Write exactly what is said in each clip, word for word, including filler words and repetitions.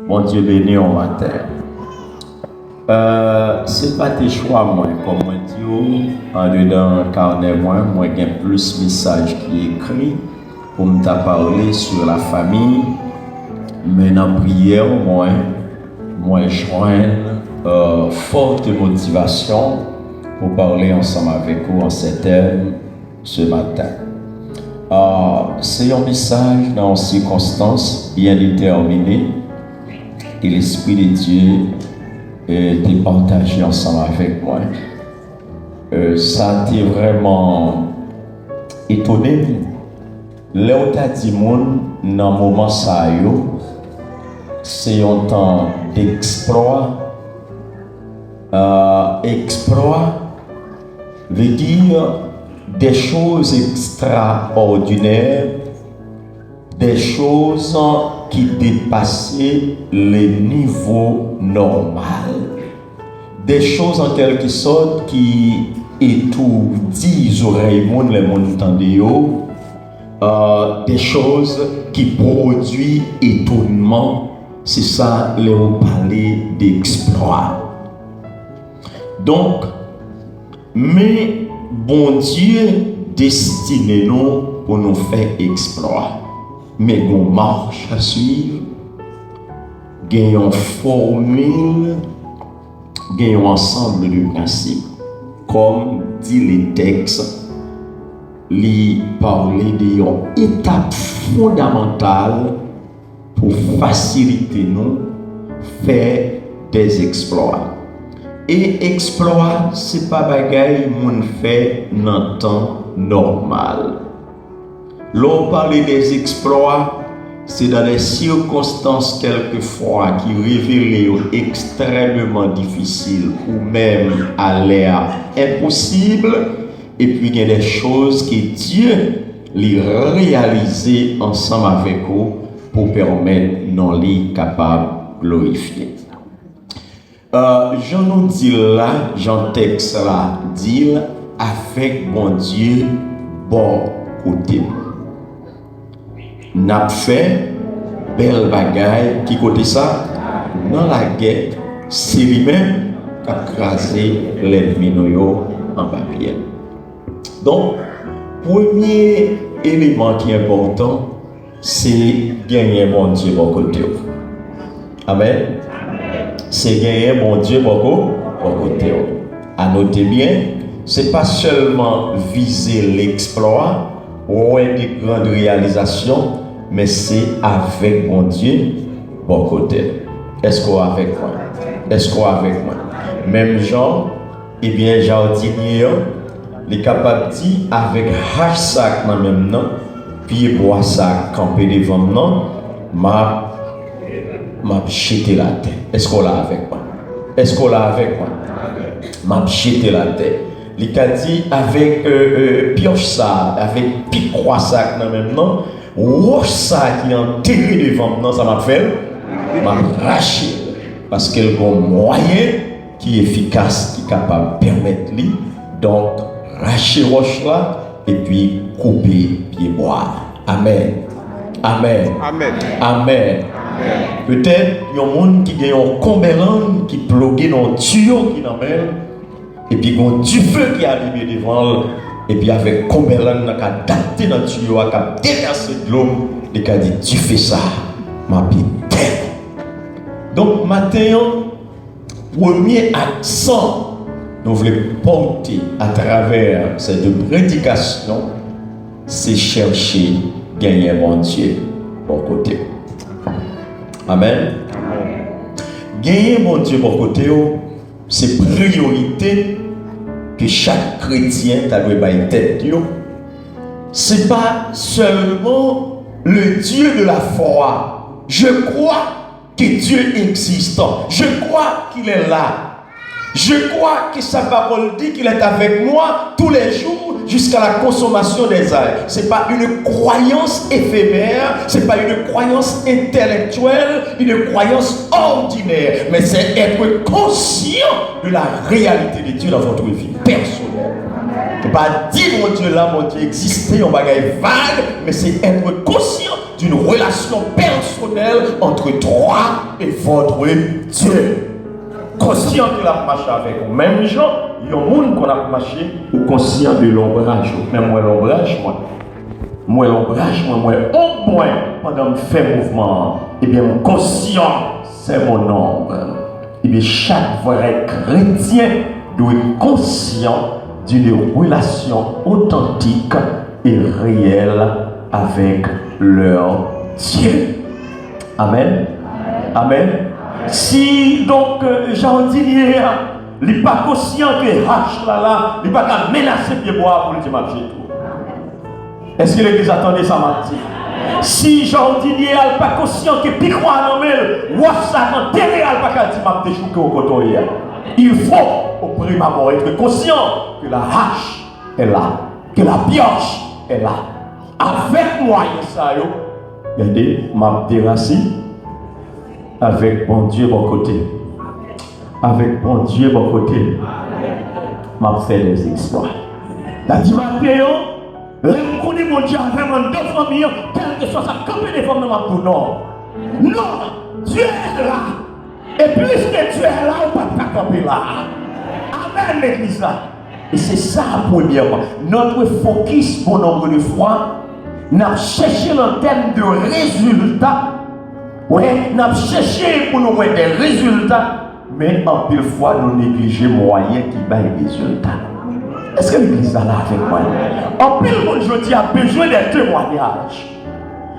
Bondye beni w maten. Euh, se pa te chwa mwen, kòm mwen di w, andedan kanè mwen, mwen gen plis mesaj ki ekri pou m ta pale sou lafanmi, men nan priyè mwen, mwen jwenn, euh, fòte motivasyon pou pale ansanm avèk ou an sètèn se maten. Ah, se yon mesaj nan yon sikonstans byen detèmine, e Lespri de Dye, eh, te pataje ansanm avèk mwen. Eh, sa te vrèman etone m. Lè w ta di moun nan moman sa yo, se yon tan deksplwa, euh, eksplwa, veut dire des choses extraordinaires, des choses qui dépassaient le niveau normal, des choses en quelque sorte qui étourdissent zorèy moun lè moun tande yo, euh, des choses qui produisent étonnement, se sa lè ou pale de eksplwa. Donk, men Bondye destine nou pou nou fè eksplwa. Men gon mach a swiv, gen yon fòmil, gen yon ansanm de prensip. Kòm di le tèks, li pale de yon etap fondamantal pou fasilite nou fè des eksplwa. E eksplwa, se pa bagay moun fè nan tan nòmal. Lè w pale des eksplwa, se dans des circonstances quelquefois ki revele yo ekstrèmeman difisil ou menm alè a enposib, epi gen des choses que Dieu li reyalize ansanm avèk ou pou pèmèt non li kapab glorifye. Euh, jan nou di l la, jan tèks la di l, avèk Bondye bò kote m. N ap fè bèl bagay. Ki kote sa? Nan lagè, se li menm k ap kraze lènmi nou yo anba pye n. Donk, premye eleman ki enpòtan, se genyen Bondye bò kote w. Amèn. Se genyen Bondye bò ko-, bò kote w. A note byen, se pa sèlman vize leksplwa, wè de grand reyalizasyon, men se avèk Bondye bò kote l. Èske w avèk mwen? Èske w avèk mwen? Menm jan, ebyen, jadinye an, li kapab di, avèk hach sa k nan men m nan, pyebwa sa k kanpe devan m nan, m ap, m ap jete l atè. Èske w la avèk mwen? Èske w la avèk mwen? M ap jete l atè. Li ka di, avèk, euh, euh, pyòch sa, avèk pikwa sa k nan men m nan, wòch sa ki antere devan m nan, sa m ap fè l? M ap rache l. Paske l gon mwayen ki efikas, ki kapab pèmèt li, donk, rache wòch la, epi koupe pyebwa a. Amèn. Amèn. Amèn. Amèn. Amèn. Petèt, yon moun ki gen yon konbèlann ki ploge nan yon tiyo ki nan men l, epi gon dife ki alime devan l, epi avèk konbèlann nan ka adapte nan tiyo a, k ap devèse dlo, li ka di, dife sa, m ap etèn. Donk, maten an, premye aksan nou vle pòte atravè sèt predikasyon, se chèche genyen Bondye bò kote w. Amèn. Genyen Bondye bò kote w, se priyorite ke chak kretyen ta dwe bay tèt yo. Se pa sèlman le Dieu de la foi. Je crois que Dieu existe. Je crois qu'il est là. Je crois que sa pawòl di qu'il est avec moi tous les jours jusqu'à la consommation des âges. C'est pas une croyance éphémère, c'est pas une croyance intellectuelle, une croyance ordinaire, mais c'est être conscient de la réalité de Dieu dans votre vie personnelle. Se pa di Bondye la, Bondye egziste, yon bagay vag, men se être conscient d'une relation personnelle entre toi et votre Dieu. Konsyan ke l ap mache avèk ou. Menm jan yon moun konn ap mache, ou konsyan de lonbraj ou. Men m wè lonbraj mwen. M wè lonbraj mwen, m wè onb mwen pandan m fè mouvman an. Ebyen, m konsyan c'est mon ombre. Ebyen, chak vrè kretyen dwe konsyan d'une relation authentique et réelle avec leur Dieu. Amen. Amen. Si donk, euh, jardinier a, li pa konsyan ke hach la la, li pa ka menase pyebwa a pou l di m ap jete w. Èske legliz la tande sa m ap di? Si jardinier a l pa konsyan ke pikwa nan men l, wòch sa k antere a, l pa ka di m ap dechouke w kote w ye a. Il faut, au prime abord, être conscient que la hache est là, que la pioche est là. Avèk mwayen sa yo, gade, m ap derasin avèk Bondye bò kote. Avèk Bondye bò kote, m ap fè des exploits. L a di maten an, lè m konnen Bondye avè m anndan fanmi an, kèlkeswa sa k kanpe devan m nan, m ap di w non. Non, Dieu est là. E pliske Dieu est là, ou p ap ka kanpe la. Amèn, legliz la. E se sa, premyèman. Notre focus, bon nombre de fois, n ap chèche l an tèm de rezilta. Wi, n ap chèche pou nou wè de rezilta, men anpil fwa, nou neglije mwayen ki bay rezilta. Èske legliz la la avèk mwen? Anpil moun jodi a bezwen de temwayaj.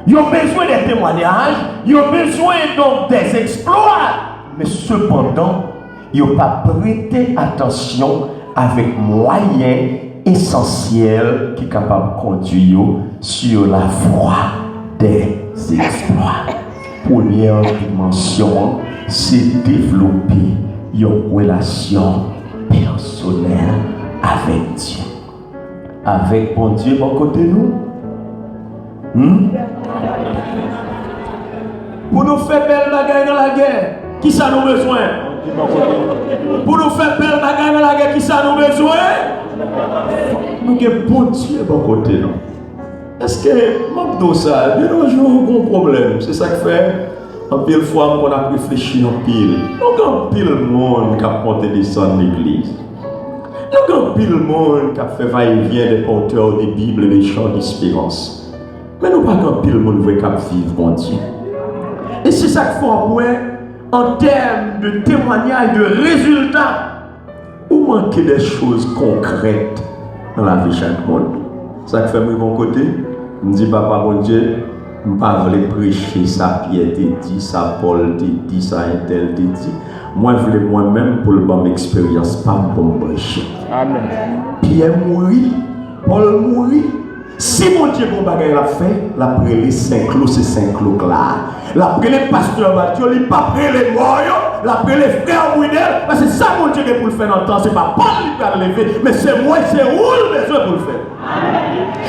Yo bezwen de temwayaj, yo bezwen donk de eksplwa. Men sepandan, yo pa prete atansyon avèk mwayen esansyèl ki kapab kondui yo sur la voie des exploits. Premyè dimansyon an, se devlope yon relasyon pèsonèl avèk Dye. Avèk Bondye bò kote nou. Hmm? Pou nou fè bèl bagay nan lagè, kisa nou bezwen? Pou nou fè bèl bagay nan lagè, kisa nou bezwen? Nou gen Bondye bò kote nou. Èske m ap di w sa? De nos jours, ou gen yon pwoblèm. Se sa k fè, anpil fwa, m konn ap reflechi anpil. Nou gen anpil moun k ap monte desann legliz. Nou gen anpil moun k ap fè va e vyen de pòtè de Bib e de chan de esperans. Men nou pa gen anpil moun vre k ap viv Bondye. E se sa k fè w ap wè, an tèm de temwayaj, de rezilta, ou manke de choz konkrèt nan lavi chak moun. Sa k fè m rive yon kote, m di, Papa Bondye, m pa vle preche sa Pyè te di, sa Pòl te di, sa entèl te di. Mwen vle mwen menm pou l ban m eksperyans pa m pou m preche. Amèn. Pyè mouri, Pòl mouri. Si Bondye gen yon bagay l ap fè, l ap rele Senklo, se Senklo k la. L ap rele pastè Badjo, li p ap rele mò yo, l ap rele frè Brunel, paske sa Bondye gen pou l fè nan tan, se pa Pòl li pral leve, men se mwen, se ou l bezwen pou l fè.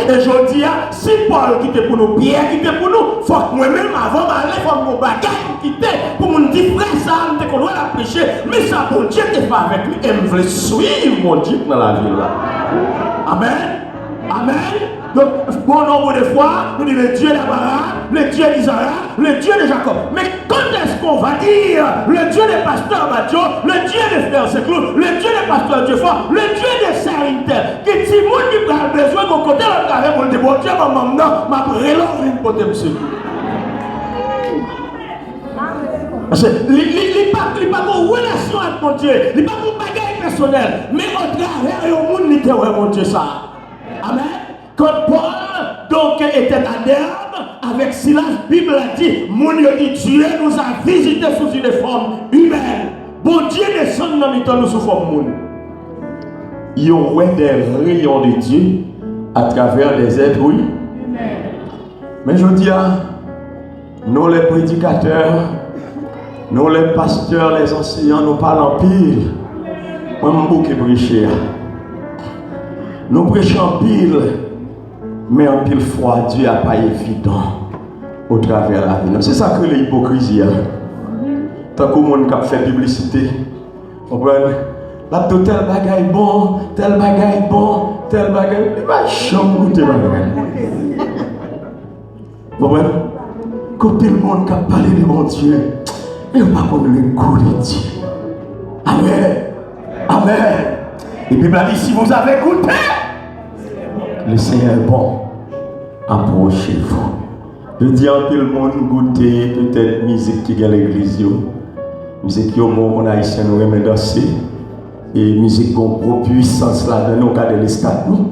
E jodi a, si Pòl kite pou nou, Pyè kite pou nou, fòk mwen menm, avan m ale, fòk m gon bagay m kite pou moun di, frè sa a, m te konn wè l ap preche, men sa Bondye te fè avèk li, e m vle swiv Bondye k nan lavi l la. Amèn. Amèn. Donk, bon nombre de fois, nou di le Dieu d'Abraham, le Dieu d'Isaac, le Dieu de Jacob. Men quand est-ce qu'on va dire le Dieu de pasteur Badjo, le Dieu de frè Seklou, le Dieu de pasteur Dieu fort, le Dieu de sè Intel? Gen timoun ki pral bezwen gon kote l ap gade pou l di, Bondye manman m nan, m ap rele w vin pote m sekou. Paske li, li, li pa, li pa gon relasyon ak Bondye, li pa gon bagay pèsonèl, men atravè yon moun li te wè Bondye sa. Amèn. Quand Paul, donc, était à Derbe avec Silas, Bib la di, moun yo di, Dieu nous a visités sous une forme humaine. Bondye desann nan mitan nou sou fòm moun. Yo wè des rayons de Dieu à travers des êtres humains. Men jodi a, nou lè predikatè, nou lè pastè, lè ansenyan, nou pale anpil. Mwen, m bouke preche a. Nou preche anpil, men anpil fwa, Dye a pa evidan otravè lavi nou. Se sa k rele ipokrizi a. Tankou moun k ap fè piblisite, konprann? L ap di w tèl bagay bon, tèl bagay bon, tèl bagay, li pa janm goute bagay. Konprann? Gen anpil moun k ap pale de Bondye, men yo pa konn le gou de Dye. Amèn. Amèn. E Bib la di, si vous avez goûté, le Seigneur est bon, approchez-vous. Jodi a, anpil moun goute petèt mizik ki gen legliz yo. Mizik yo bon, moun ayisyen nou renmen danse. E mizik gon gwo pwisans ladan l, nou gade lestat nou.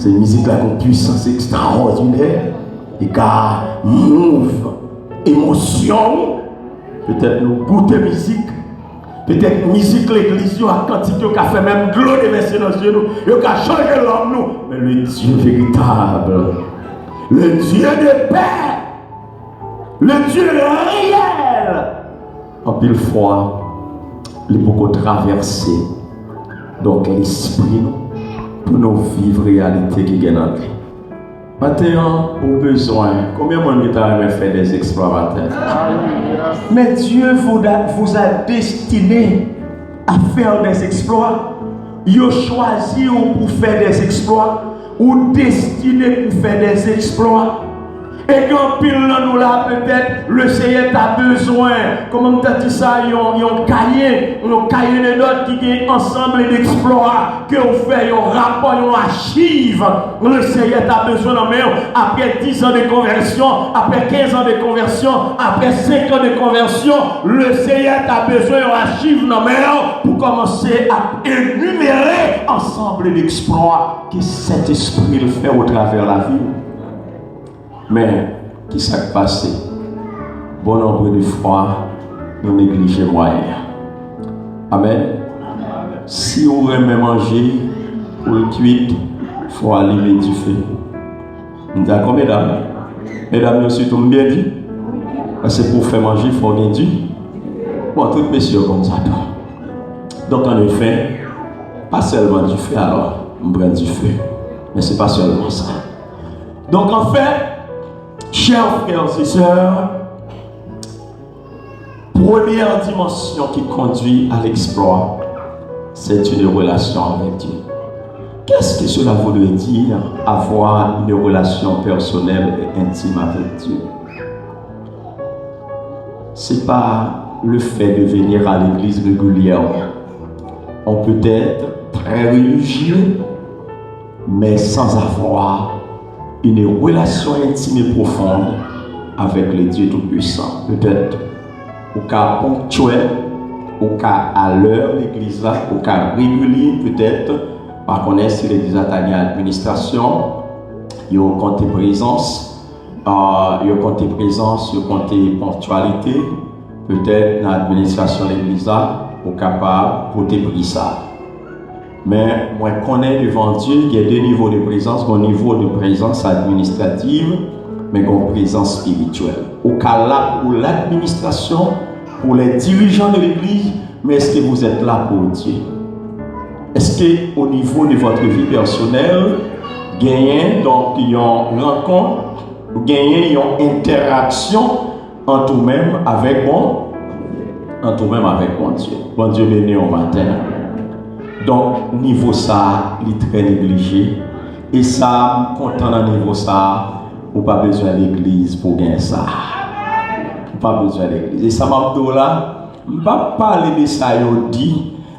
Se mizik la gon pwisans ekstraòdinè. Li ka move emosyon w. Petèt nou goute mizik. Petèt mizik legliz yo ak kantik yo ka fè menm dlo devèse nan zye nou. Yo ka chanje lòm nou. Men le Dieu véritable, le Dieu de paix, le Dieu réel, anpil fwa, li poko travèse donk lespri nou pou nou viv reyalite ki gen nan li. Maten an, ou bezwen, konbyen moun ki ta renmen fè des exploits maten? Mais Dieu vous a, vous a destiné à faire des exploits. Yo chwazi w pou fè des exploits. Ou destine pou fè des exploits. E gen anpil nan nou la, petèt, le Seyè ta bezwen, kòman m ta di sa, yon, yon kaye, yon kaye de nòt ki gen ansanm de eksplwa ke w fè, yon rapò, yon achiv. Le Seyè ta bezwen nan men w. Apre dis an de konvèsyon, apre kenz an de konvèsyon, apre senk an de konvèsyon, le Seyè ta bezwen yon achiv nan men w pou kòmanse ap enimere ansanm de eksplwa ke Sentespri l fè otravè lavi w. Men, ki sa k pase? Bon nonbre de fwa, nou neglije mwayen an. Amèn. Si w renmen manje, pou l kwit, fò w alime dife. M dakò, medam. Medam yo sitou, m byen di? Paske pou w fè manje, fò w gen di. Bon, tout mesye yo konn sa tou. Donk, anefè, pa sèlman dife, alò, m pran dife. Men se pa sèlman sa. Donc, en fait, chers frères et sœurs, première dimension qui conduit à l'exploit, c'est une relation avec Dieu. Qu'est-ce que cela voudrait dire, avoir une relation personnelle et intime avec Dieu? C'est pas le fait de venir à l'église régulièrement. On peut être très religieux, mais sans avoir une relation intime et profonde avec le Dieu Tout-Puissant. Peut-être ou ka ponktyèl, ou ka alè legliz la, ou ka regilye, petèt, pa konnen si legliz la ta gen administrasyon, yo konte prezans, ah, yo konte prezans, yo konte ponktyalite, petèt nan administrasyon legliz la, ou kapab pote pri sa. Men, mwen konnen devan Dye, gen de nivo de prezans, gen nivo de prezans administrativ, men gen prezans espirityèl. Ou ka la pou ladministrasyon, pour les dirigeants de l'église, mais est-ce que vous êtes là pour Dieu? Est-ce que au niveau de votre vie personnelle, genyen donk yon rankont, genyen yon entèraksyon ant ou menm avèk bon, ant ou menm avèk Bondye. Bondye beni w maten an. Donk, nivo sa a, li trè neglije. E sa, m kontan nan nivo sa a, ou pa bezwen legliz pou w gen sa. Ou pa bezwen legliz. E sa m ap di w la, m p ap pale de sa yo di,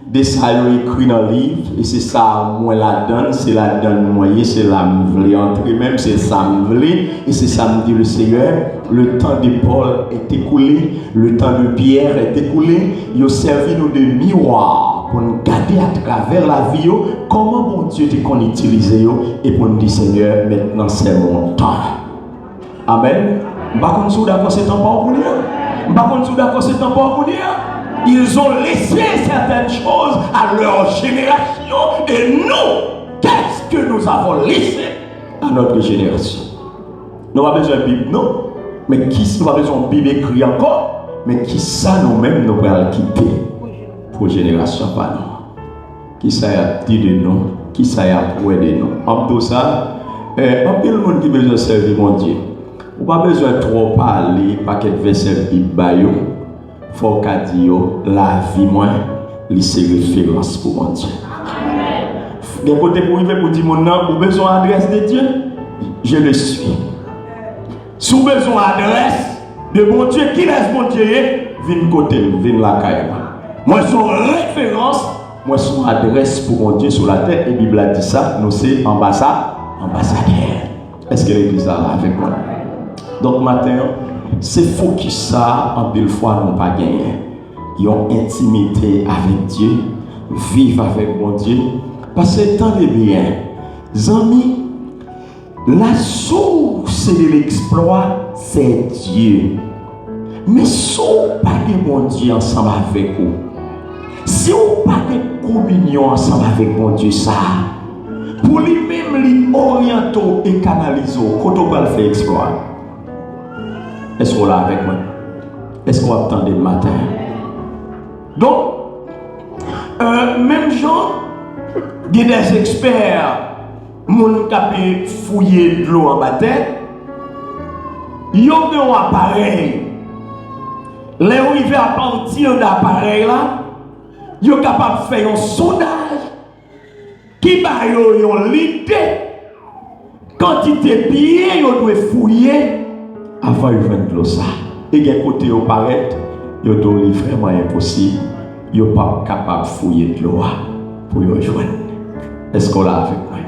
de sa yo ekri nan liv, e se sa mwen ladann, se ladann mwen ye, se la m vle antre menm, se sa m vle, e se sa m di le Seyè, le temps de Paul est écoulé, le temps de Pierre est écoulé, yo sèvi nou de miwa pou n gade atravè lavi yo, kòman Bondye te konn itilize yo, e pou n di, Seyè, mentnan se mon tan. Amèn. M pa konn si w dakò se tan pa w kounye a. M pa konn si w dakò se tan pa w kounye a. Ils ont laissé certaines choses à leur génération et nous, qu'est-ce que nous avons laissé à notre génération? Nou pa bezwen Bib, non. Men ki, nou pa bezwen yon Bib ekri ankò. Men kisa nou menm nou pral kite pou jenerasyon pa nou? Kisa y ap di de nou? Kisa y ap wè de nou? M ap di w sa, eh, anpil moun ki bezwen sèvi Bondye. Ou pa bezwen twò pale pakèt vèsè Bib ba yo. Fò w ka di yo, lavi mwen, li se referans pou Bondye. Gen kote pou w rive pou di moun nan, ou bezwen adrès de Dye? Je le suis. Si w bezwen adrès, de Bondye, kilès Bondye ye, vin kote m, vin lakay mwen. Mwen se yon referans, mwen se yon adrès pou Bondye sou latè, e Bib la di sa, nou se anbasa-, anbasadè. Èske legliz la la avèk mwen? Donk, maten an, se fokis sa a, anpil fwa nou pa genyen. Yon entimite avèk Dye, viv avèk Bondye. Paske, tande byen, zanmi, la source de l'exploit, c'est Dieu. Men si w pa gen Bondye ansanm avèk ou, si w pa gen kominyon ansanm avèk Bondye sa a, pou li menm li oryante w e kanalize w, kote w pral fè eksplwa a? Èske w la avèk mwen? Èske w ap tande m maten an? Donk, euh, menm jan, gen dè ekspè, moun k ap fouye dlo anba tè, yo gen yon aparèy. Lè yo rive apati de aparèy la, yo kapab fè yon sondaj ki ba yo yon lide kantite pye yo dwe fouye avan yo jwenn dlo sa. E gen kote yo parèt, yo di w li vrèman enposib, yo p ap kapab fouye dlo a pou yo jwenn. Èske w la avèk mwen?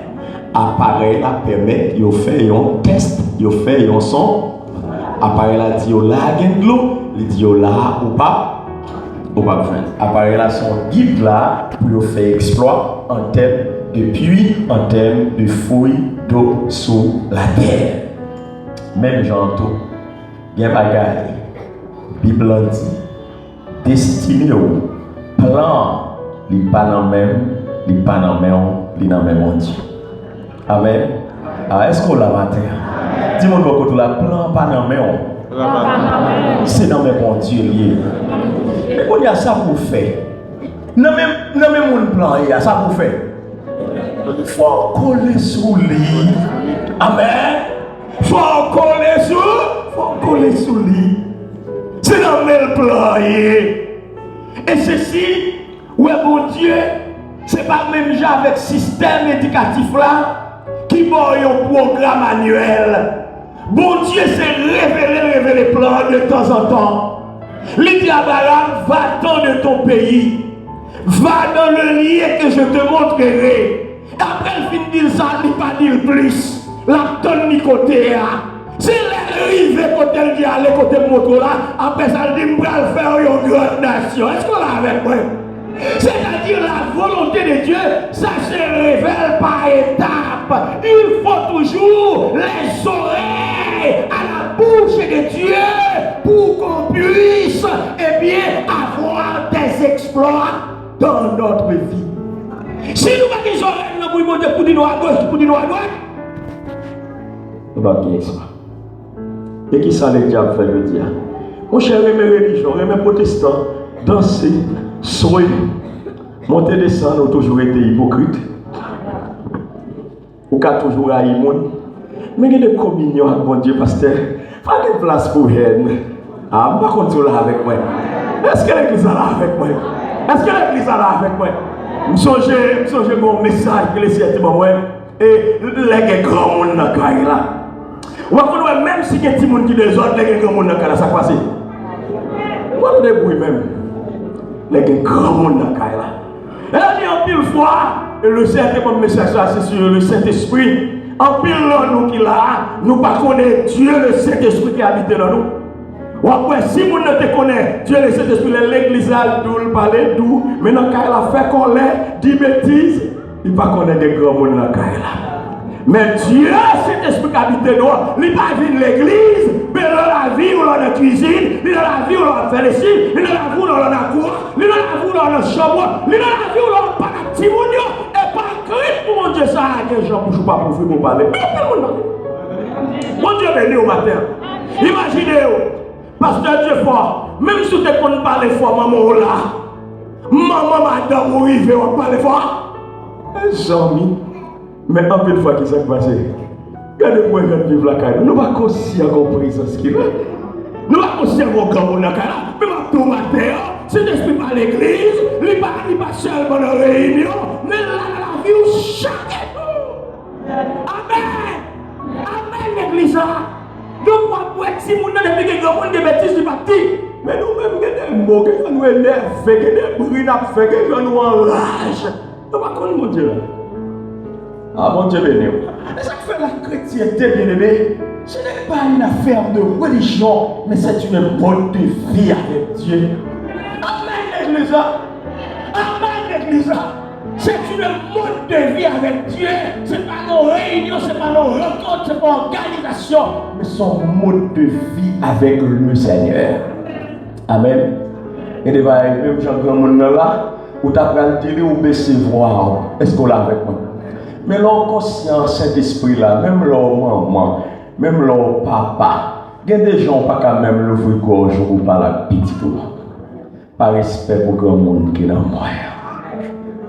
Aparèy la pèmèt yo fè yon tès, yo fè yon son. Aparèy la di yo la gen dlo, li di yo la ou p ap, ou p ap jwenn. Aparèy la se yon gid la pou yo fè eksplwa an tèm de pui, an tèm de fouy dlo sou latè. Menm jan an tou, gen bagay Bib lan di, destine w, plan an, li pa nan men m, li pa pa nan men w, li nan men Bondye. Amèn. A, èske w la maten an? Di moun bò kote w la, plan an pa nan men w. Se nan men Bondye l ye. Men kounye a, sa pou w fè. Nan men, nan men moun plan an ye a, sa pou w fè. Fò w kole sou li. Amèn. Fò w kole sou, fò w kole sou li. Se nan men l plan an ye. E sesi, ou wè, Bondye, se pa menm jan avèk sistèm edikatif la ki ba w yon pwogram anyèl. Bondye se revele l revele plan an de tanzantan. Li di Abraram, va-t'en de ton pays, va dans le lieu que je te montrerai. Apre l fin di l sa, li pa di l plis. L ap tann li kote a. Se lè l rive kote l di ale kote m montre w la, apre sa l di m pral fè w yon gran nasyon. Èske w la avèk mwen? C'est-à-dire la volonté de Dieu, ça se révèle par étapes. Il faut toujours les oreilles à la bouche de Dieu pour qu'on puisse, eh bien, avoir des exploits dans notre vie. Si nou pa gen zòrèy nan bouch Bondye pou di nou agoch, pou di nou adwat, nou p ap gen eksplwa. E kisa ledyab fè jodi a? Monchè, renmen relijyon, renmen pwotestan, danse, swe, monte desann, ou toujou rete ipokrit. Ou ka toujou rayi moun. Men gen de kominyon ak Bondye, pastè. Pa gen plas pou hèn. A, m pa konn si w la avèk mwen. Èske legliz la la avèk mwen? Èske legliz la la avèk mwen? M sonje, m sonje gen yon mesaj ke Lesenyè te ban mwen. E lè gen granmoun nan kay la. W ap konn wè, menm si gen timoun ki dezòd, lè gen granmoun nan kay la, sa k pase? W ap debouy menm. Lè gen granmoun nan kay la. E li di anpil fwa, e Lesenyè te ban m mesaj sa, se sou le Sentespri. Anpil nan nou ki la a, nou pa konnen Dye le Sentespri ki abite nan nou. W ap wè, si moun nan te konnen Dye le Sentespri, lè legliz la, l dou, l pale dou, men nan kay la, fè kòlè, di betiz, li pa konnen gen granmoun nan kay la. Men Dye Sentespri k abite nou an, li pa vin legliz, men nan lavi w lè w nan kwizin, li nan lavi w lè w ap fè lesiv, li nan lavi w lè w nan lakou an, li nan lavi w lè w nan chanm ou an, li nan lavi w lè w ap pale ak timoun yo. E pa krit pou Bondye sa a gen jan bouch ou pa pou ouvri pou w pale. Men anpil moun pale. Bondye beni w maten an. Imajine w, Pastè Diefò, menm si w te konn pale fò, manman w la. Manman madanm ou rive, w ap pale fò. Mezanmi, men anpil fwa, kisa k pase? Gade pou wè jan n viv lakay nou. Nou pa konsyan gon prezans ki la. Nou pa konsyan gon granmoun nan kay la. Men m ap di w maten an, Sentespri pa legliz, li pa, li pa sèlman nan reyinyon, men l la nan lavi w chak jou. Amèn! Amèn, legliz la! Donk, w ap wè ti Timoun nan, depi gen granmoun, gen betiz li p ap di. Men nou menm, gen de mo, gen jan nou enève, gen de bri n ap fè, gen jan nou anraje. Nou pa konn Bondye la. Ah, Bondye beni w. E sa k fè la, kretyen, byeneme, ce n'est pas une affaire de religion, mais c'est une mode de vie avec Dieu. Amèn, legliz la. Amèn, legliz la. C'est une mode de vie avec Dieu. Se pa yon reyinyon, se pa yon rankont, se pa yon òganizasyon, men se yon mode de vi avèk le Senyè. Amèn. Gen de bagay, menm jan granmoun nan la, ou ta pral di li, ou bese vwa w. Èske w la avèk mwen? Men lè w konsyan Sentespri la, menm lè w manman, menm lè w papa, gen de jan w pa ka menm louvri gòj ou pou w pale ak pitit ou. Pa respè pou granmoun ki nan mwen an.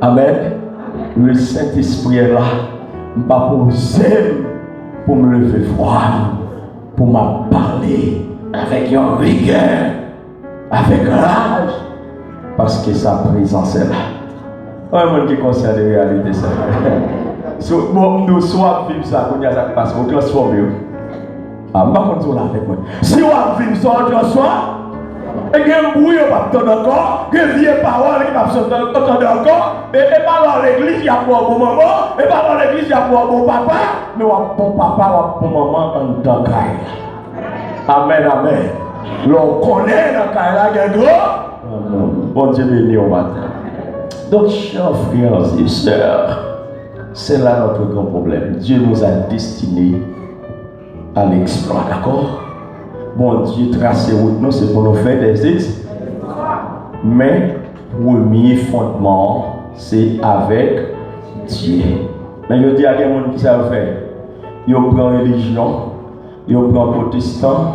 Amèn. Le Sentespri est là. M pa poze m pou m leve vwa m, pou m ap pale avèk yon rigè, avèk raj, paske sa prezans la. Yon moun ki konsyan de reyalite sa. So, bon, m di w, si w ap viv sa, kounye a sa k pase, ou transfòme w. Ah, m pa konn si w la avèk mwen. Si w ap viv sa, w transfòme. E gen bri yo p ap tann ankò, gen vye pawòl ki p ap tann ankò. E, e pa lè w legliz y ap ba w bon manman, e pa lè w legliz y ap ba w bon papa, men w ap bon papa, w ap bon manman anndan kay la. Amèn, amèn. Lè w konnen nan kay la gen gwo granmoun. Bondye beni w maten. Donc, chers frères et sœurs, c'est là notre grand problème. Dieu nous a destinés à l'exploit, dakò? Bondye trase wout nou, se pou nou fè des ex-, men premye fondman an, se avèk Dye. Men jodi a, gen moun ki sa yo fè? Yo pran relijyon, yo pran pwotestan,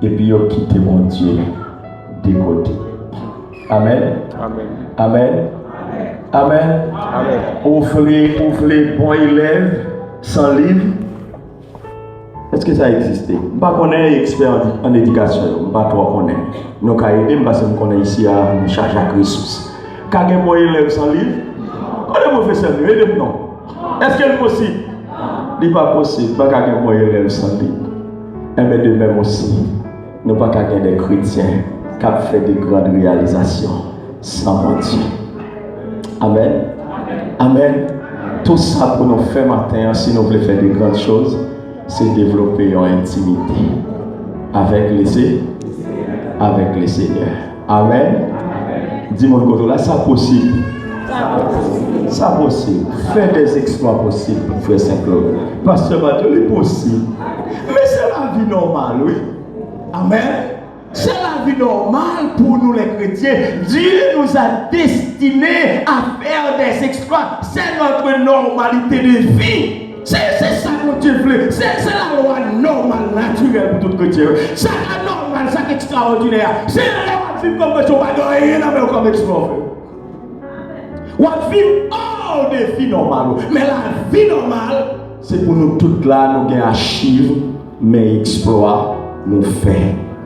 epi yo kite Bondye de kote. Amèn. Amèn. Amèn. Amèn. Amèn. Amèn. Ou vle, ou vle bon elèv san liv? Èske sa egziste? M pa konnen, ekspè an, an edikasyon yo, m pa twò konnen. Nou ka ede m paske m konnen isi a nou chaje ak resous. Ka gen bon elèv san liv? Kote pwofesè nou? Ede m non. Èske l posib? Li pa posib, pa ka gen bon elèv san liv. Enben, de menm osi, nou pa ka gen de kretyen k ap fè de grann reyalizasyon san Bondye. Amèn. Amèn. Tou sa pou nou fè maten an, si nou vle fè de grann choz, se devlope yon entimite avèk le Se-, avèk le Senyè. Amèn. Di moun kote w la, sa posib. Sa posib. Fè des exploits posib, frè Saint Claude. Pastè Mathieu, li posib. Men se lavi nòmal, wi. Amèn. C'est la vie normale pour nous les chrétiens. Dieu nous a destinés à faire des exploits. C'est notre normalité de vie. Se, se sa Bondye vle. Se, se lalwa nòmal, natirèl pou tout kretyen. Sa k anòmal, sa k ekstraòdinè a, se lè w ap viv kòm kretyen, w pa gen anyen nan men w kòm eksplwa w fè. W ap viv hors de vi nòmal ou. Men lavi nòmal, se pou nou tout la, nou gen achiv, men eksplwa nou fè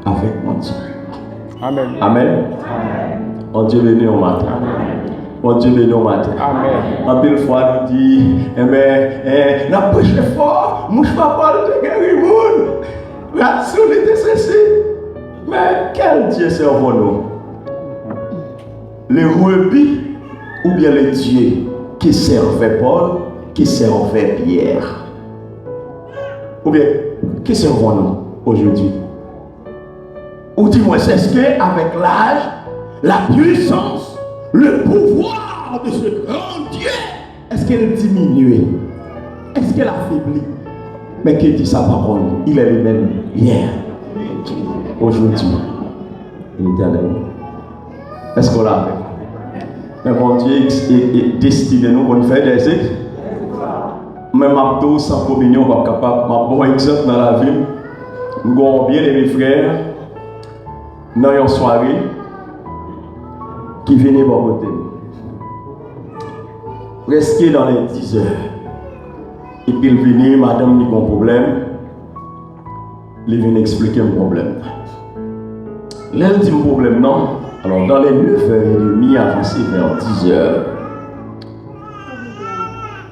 avèk Bondye. Amèn. Amèn. Bondye beni w maten. Bondye beni w maten. Amèn. Anpil fwa nou di, enben, eh, n ap preche fò, mouch pa pwal te geri moun. Rat sou li te sesi. Men, quel Dieu servons-nous? Le rubis ou bien le Dieu que servait Paul, que servait Pierre? Ou bien, que servons-nous aujourd'hui? Ou du moins, est-ce que avec l'âge, la puissance, le pouvoir de ce grand Dieu, èske l diminye? Èske l afebli? Men ke di sa pawòl, il est le même hier, aujourd'hui, et éternellement. Èske w la avè m? Men Bondye e, e, destine nou pou n fè dèzè. Men m ap di w, san kominyon, w p ap kapab. M ap ba w egzanp nan lavi m. M gen yon byeneme frè nan yon sware ki vini bò kote m. Prèske nan lè dizè. Epi l vini, madanm li gon pwoblèm. Li vin eksplike m pwoblèm nan. Lè l di m pwoblèm nan, alò, dans les neuf heures et demie, avanse vè dizè,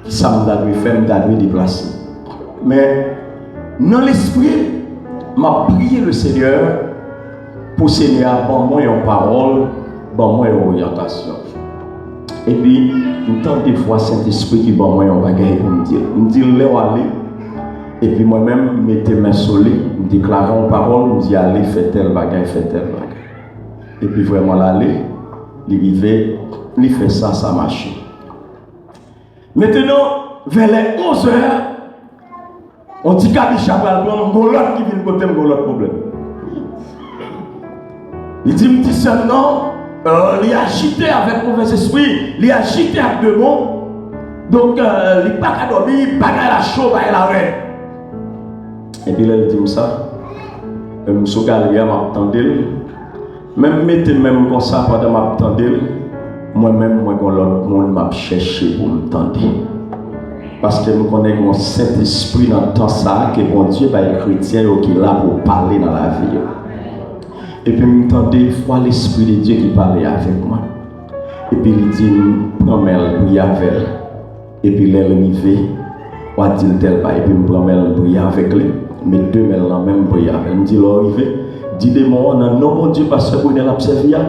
sa m ta dwe fè, m ta dwe deplase. Men, nan lespri m, M ap priye le Senyè pou Senyè a ban mwen yon pawòl, ban mwen yon oryantasyon. Epi, m tande vwa Sentespri ki ban mwen yon bagay pou m di l. M di l, lè w ale, epi mwen menm, m mete men sou li, m deklare yon pawòl, m di, ale, fè tèl bagay, fè tèl bagay. Epi vrèman, l ale, li rive, li fè sa, sa mache. Mentenan, vè lè onz è, yon ti kabicha pral pran m, gon lòt ki vin kote m, gon lòt pwoblèm. Li di m, ti sè m nan, euh, li ajite avèk movèzespri, li ajite ak demon. Donk, euh, li pa ka dòmi, bagay la cho, bagay la rèd. Epi lè l di m sa, m sou galri a, m ap tande l. Men m mete men m konsa pandan m ap tande l, mwen menm, mwen gon lòt moun m ap chèche pou m tande. Paske m konnen gen yon Sentespri nan tan sa a ke Bondye bay kretyen yo ki la pou pale nan lavi yo. Epi m tande vwa Lespri de Dye ki pale avèk mwen. Epi li di m, pran men l, priye avè l. Epi lè l rive, w a di l tèl bagay. Epi m pran men l, m priye avèk li. M met de men l nan men m, m priye avè l. M di, lè w rive, di demon an, nan non Bondye pastè Brunel ap sèvi a,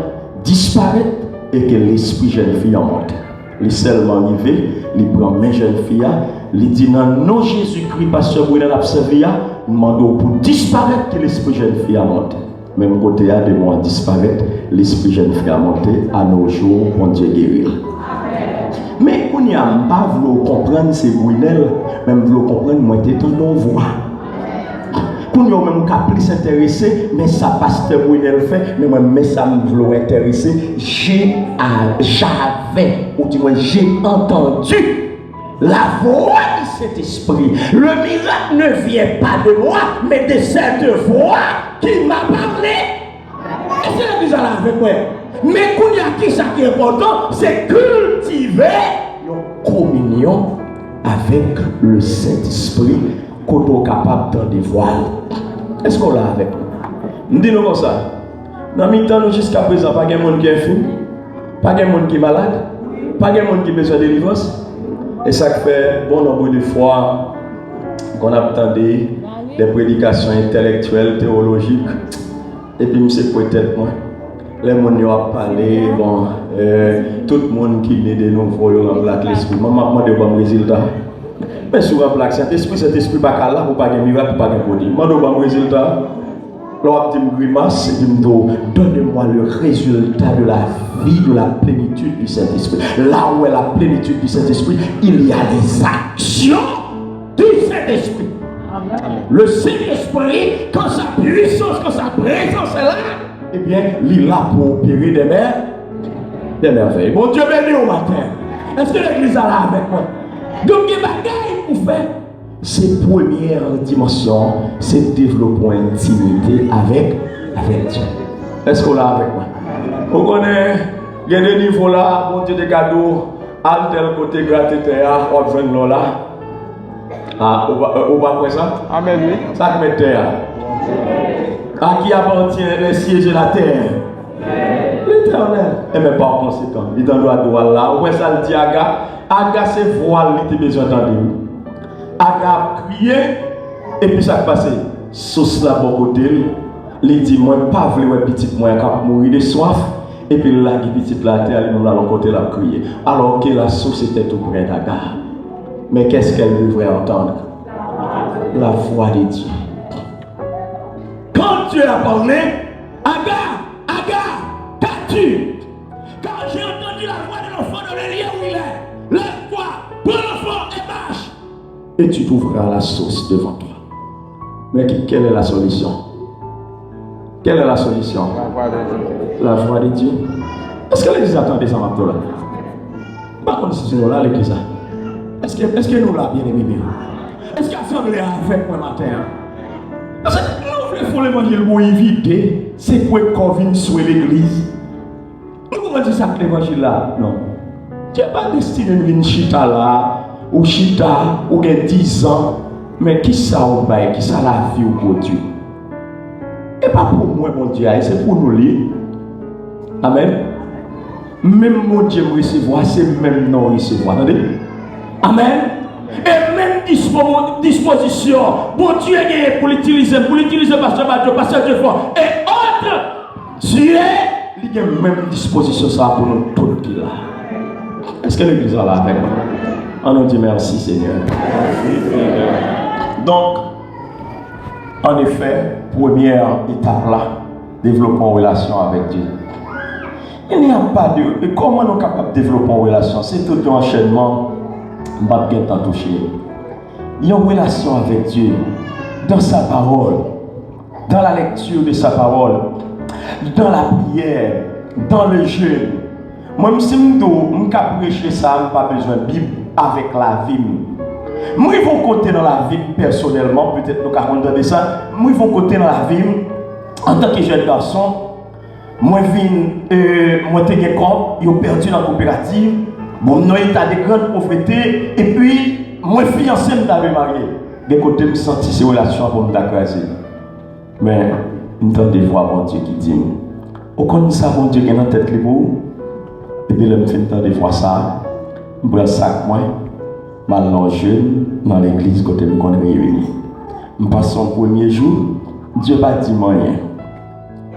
disparèt e ke lespri jèn fi an monte. Li sèlman rive, li pran men jèn fi a, li di, nan non Jezikri pastè Brunel ap sèvi a, m mande w pou disparèt, ke lespri jèn fi a monte. Menm kote a, demon an disparèt, lespri jèn fi a monte, à nos jours, Bondye geri l. Men kounye a, m pa vle w konprann se Brunel, men m vle w konprann mwen te tande yon vwa. Kounye a, ou menm ou ka plis enterese, men sa pastè Brunel fè, men mwen, men sa m vle w enterese, j'ai, j'avais, ou di mwen, j'ai entendu la voix du Saint-Esprit. Le miracle ne vient pas de moi, mais de cette voix qui m'a parlé. Èske legliz la la avèk mwen? Men kounye a, kisa ki enpòtan, se kiltive yon kominyon avèk le Sentespri, kote w kapab tande vwa l. Èske w la avèk mwen? M di nou konsa, nan mitan nou jiskaprezan, pa gen moun ki enfim, pa gen moun ki malad, pa gen moun ki bezwen delivrans. E sa k fè bon nonb de fwa, kon ap tande de predikasyon entèlektyèl, teyolojik, epi m sekwe tèt mwen. Lè moun yo ap pale, bon, euh, tout moun ki ne de nouvo, yo ranpli ak lespri. Mwen, m ap mande yo ban m rezilta. Men si w ranpli ak Sentespri, Sentespri pa ka la pou pa gen mirak, pou pa gen pwodij. Mande yo ban m rezilta. Lè w ap di m grimas, epi m di w, donnez-moi le résultat de la vie, de la plénitude du Saint-Esprit. Là où est la plénitude du Saint-Esprit, il y a les actions du Saint-Esprit. Le Saint-Esprit, quand sa puissance, quand sa présence est là, ebyen, li la pou opere des mer-, des merveilles. Bondye beni w maten. Èske legliz la la avèk mwen? Donk, gen bagay pou fè. Se premyè dimansyon, se devlope yon entimite avèk, avèk Dye. Èske w la avèk mwen? Ou konnen, gen de nivo la, Bondye te ka di w, al tèl kote, grate tè a, w ap jwenn lò la. Ah, ou pa, ou pa kwè sa? Amèn, wi. Sa k mèt tè a? À qui appartient les cieux et la terre? Letènèl. Enben, pa konsekan, li t andwa di w al la. Ou wè sa l di Aga? Aga se vwa l li te bezwen tande, wi. Aga ap kriye, epi sa k pase? Sous la bò kote l, li di, mwen pa vle wè pitit mwen an k ap mouri de swaf, epi l lage pitit la atè a, li menm l al yon kote l ap kriye. Alors que la source était tout près d'Aga. Mais qu'est-ce qu'elle devrait entendre? La voix de Dieu. Quand Dieu a parlé, Aga, Aga, qu'as-tu? Car j'ai entendu la voix de l'enfant dans le lieu où il est. Lève-toi, prends l'enfant et marche. Et tu trouveras la source devant toi. Mais qui- quelle est la solution? Quelle est la solution? La voix de Dieu. La voix de Dieu. Èske legliz la tande sa m ap di w la? M pa konn si nou la, legliz la. Èske, èske nou la, byeneme yo? Èske asanble a avèk mwen maten an? Paske nou vle fè levanjil bouyi vide, se pou kò vin swe legliz. Nou konprann se sa k levanjil la? Non. Dye pa destine n vin chita la, ou chita, ou gen dizan, men kisa ou bay, kisa lavi w pwodui? E pa pou mwen Bondye a ye, se pou nou li ye. Amèn. Menm Bondye m resevwa, se menm nan w resevwa. Tande? Amèn. E menm dispo- dispozisyon Bondye genyen pou l itilize m, pou l itilize pastè Badio, pastè Dieufort, e òt Dye, li gen menm dispozisyon sa a pou nou tout ki la. Èske legliz la la avèk mwen? Ann nou di mèsi, Senyè. Donk, an efè, premyè etap la, devlope yon relasyon avèk Dye. Il n'y a pas de, e kòman nou kapab devlope yon relasyon? Se tout yon anchènman, m p ap gen tan touche. Yon relasyon avèk Dye, dans sa parole, dans la lecture de sa parole, dans la prière, dans le jeûne. Mwen, si m di w, m ka preche sa, m pa bezwen Bib avèk lavi m. M rive yon kote nan lavi m pèsonèlman, petèt nou ka konn tande sa, m rive yon kote nan lavi m, antanke jèn gason, mwen vin, e, mwen te gen kòb, yo pèdi nan koperativ, bon, m nan eta de grann povrete, epi mwen fiyanse, m ta vle marye. Gen kote m santi se relasyon an pou m ta kraze. Men, m tande vwa Bondye ki di m, ou konn sa Bondye gen nan tèt li pou ou? Epi lè m fin tande vwa sa a, m pran sak mwen, m al nan yon jèn nan legliz kote m konn reyini. M pase yon premye jou, Dye pa di m anyen.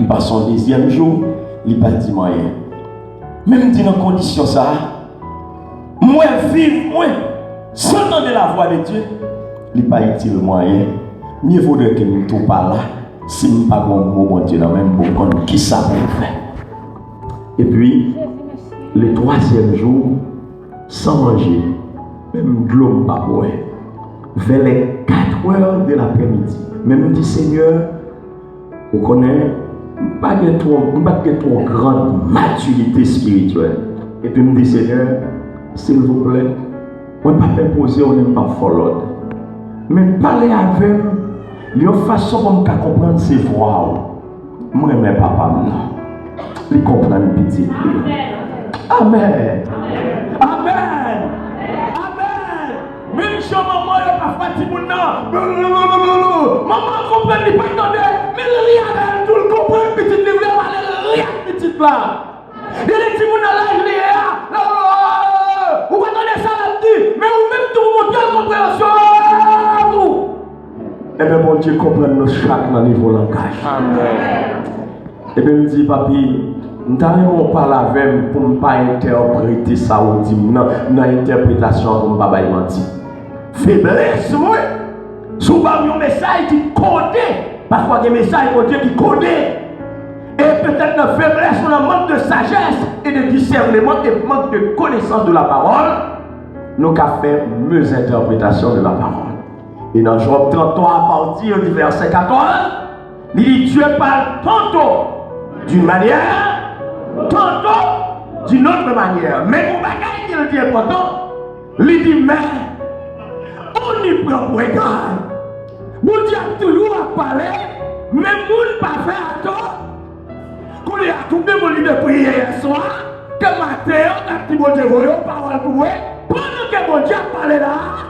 M pase yon dezyèm jou, li pa di m anyen. Men m di nan kondisyon sa a, mwen viv mwen san tande lavwa de Dye, li pa itil mwen anyen. Mieux vaudrait que m tou pa la si m pa gen yon mo Bondye nan men m pou m konn kisa pou m fè. Epi, le twazyèm jou, san manje, menm dlo m pa bwè. Vè lè kat è de laprèmidi, men m di, Senyè, ou konnen, m pa gen twò, m pa t gen twò gran matirite espirityèl. Epi m di, Senyè, silvouplè, mwen p ap enpoze w ni m p ap fè w lòd. Men pale avè m yon fason pou m ka konprann se vwa w. M renmen papa m nan. Li konprann pitit li. Amèn. Amèn. Amèn. Menm jan manman yo pafwa timoun nan, manman an konprann li pa tande, men li avè l tou, l konprann pitit li vle pale, li ak pitit la. Gen de timoun nan laj li ye a, ou pa tande sa l ap di, men ou menm tou ou montre l konpreyansyon an tou. Ebyen, Bondye konprann nou chak nan nivo langaj. Amèn. Ebyen, m di, Papi, m ta renmen w pale avè m pou m pa entèprete sa ou di m nan, nan entèpretasyon an, pou m pa bay manti. Feblès mwen, si w ba m yon mesaj ki kode, pafwa gen mesaj Bondye ki kode, e petèt nan feblès nou, nan mank de sajès e de disèneman e mank de konesans de la pawòl, nou ka fè mezentèpretasyon de la pawòl. E nan Jòb trannntwa, apati di vèsè katòz, li di, Dieu parle tantôt d'une manière, tantôt d'une autre manière. Men yon bagay ki di enpòtan, li di, men, on y prend point garde. Bondye ap toujou ap pale, men moun pa fè atann. Kounye a, konbyen moun li te priye yè swa, ke maten an, t ap di Bondye voye yon pawòl pou mwen, pandan ke Bondye ap pale la a,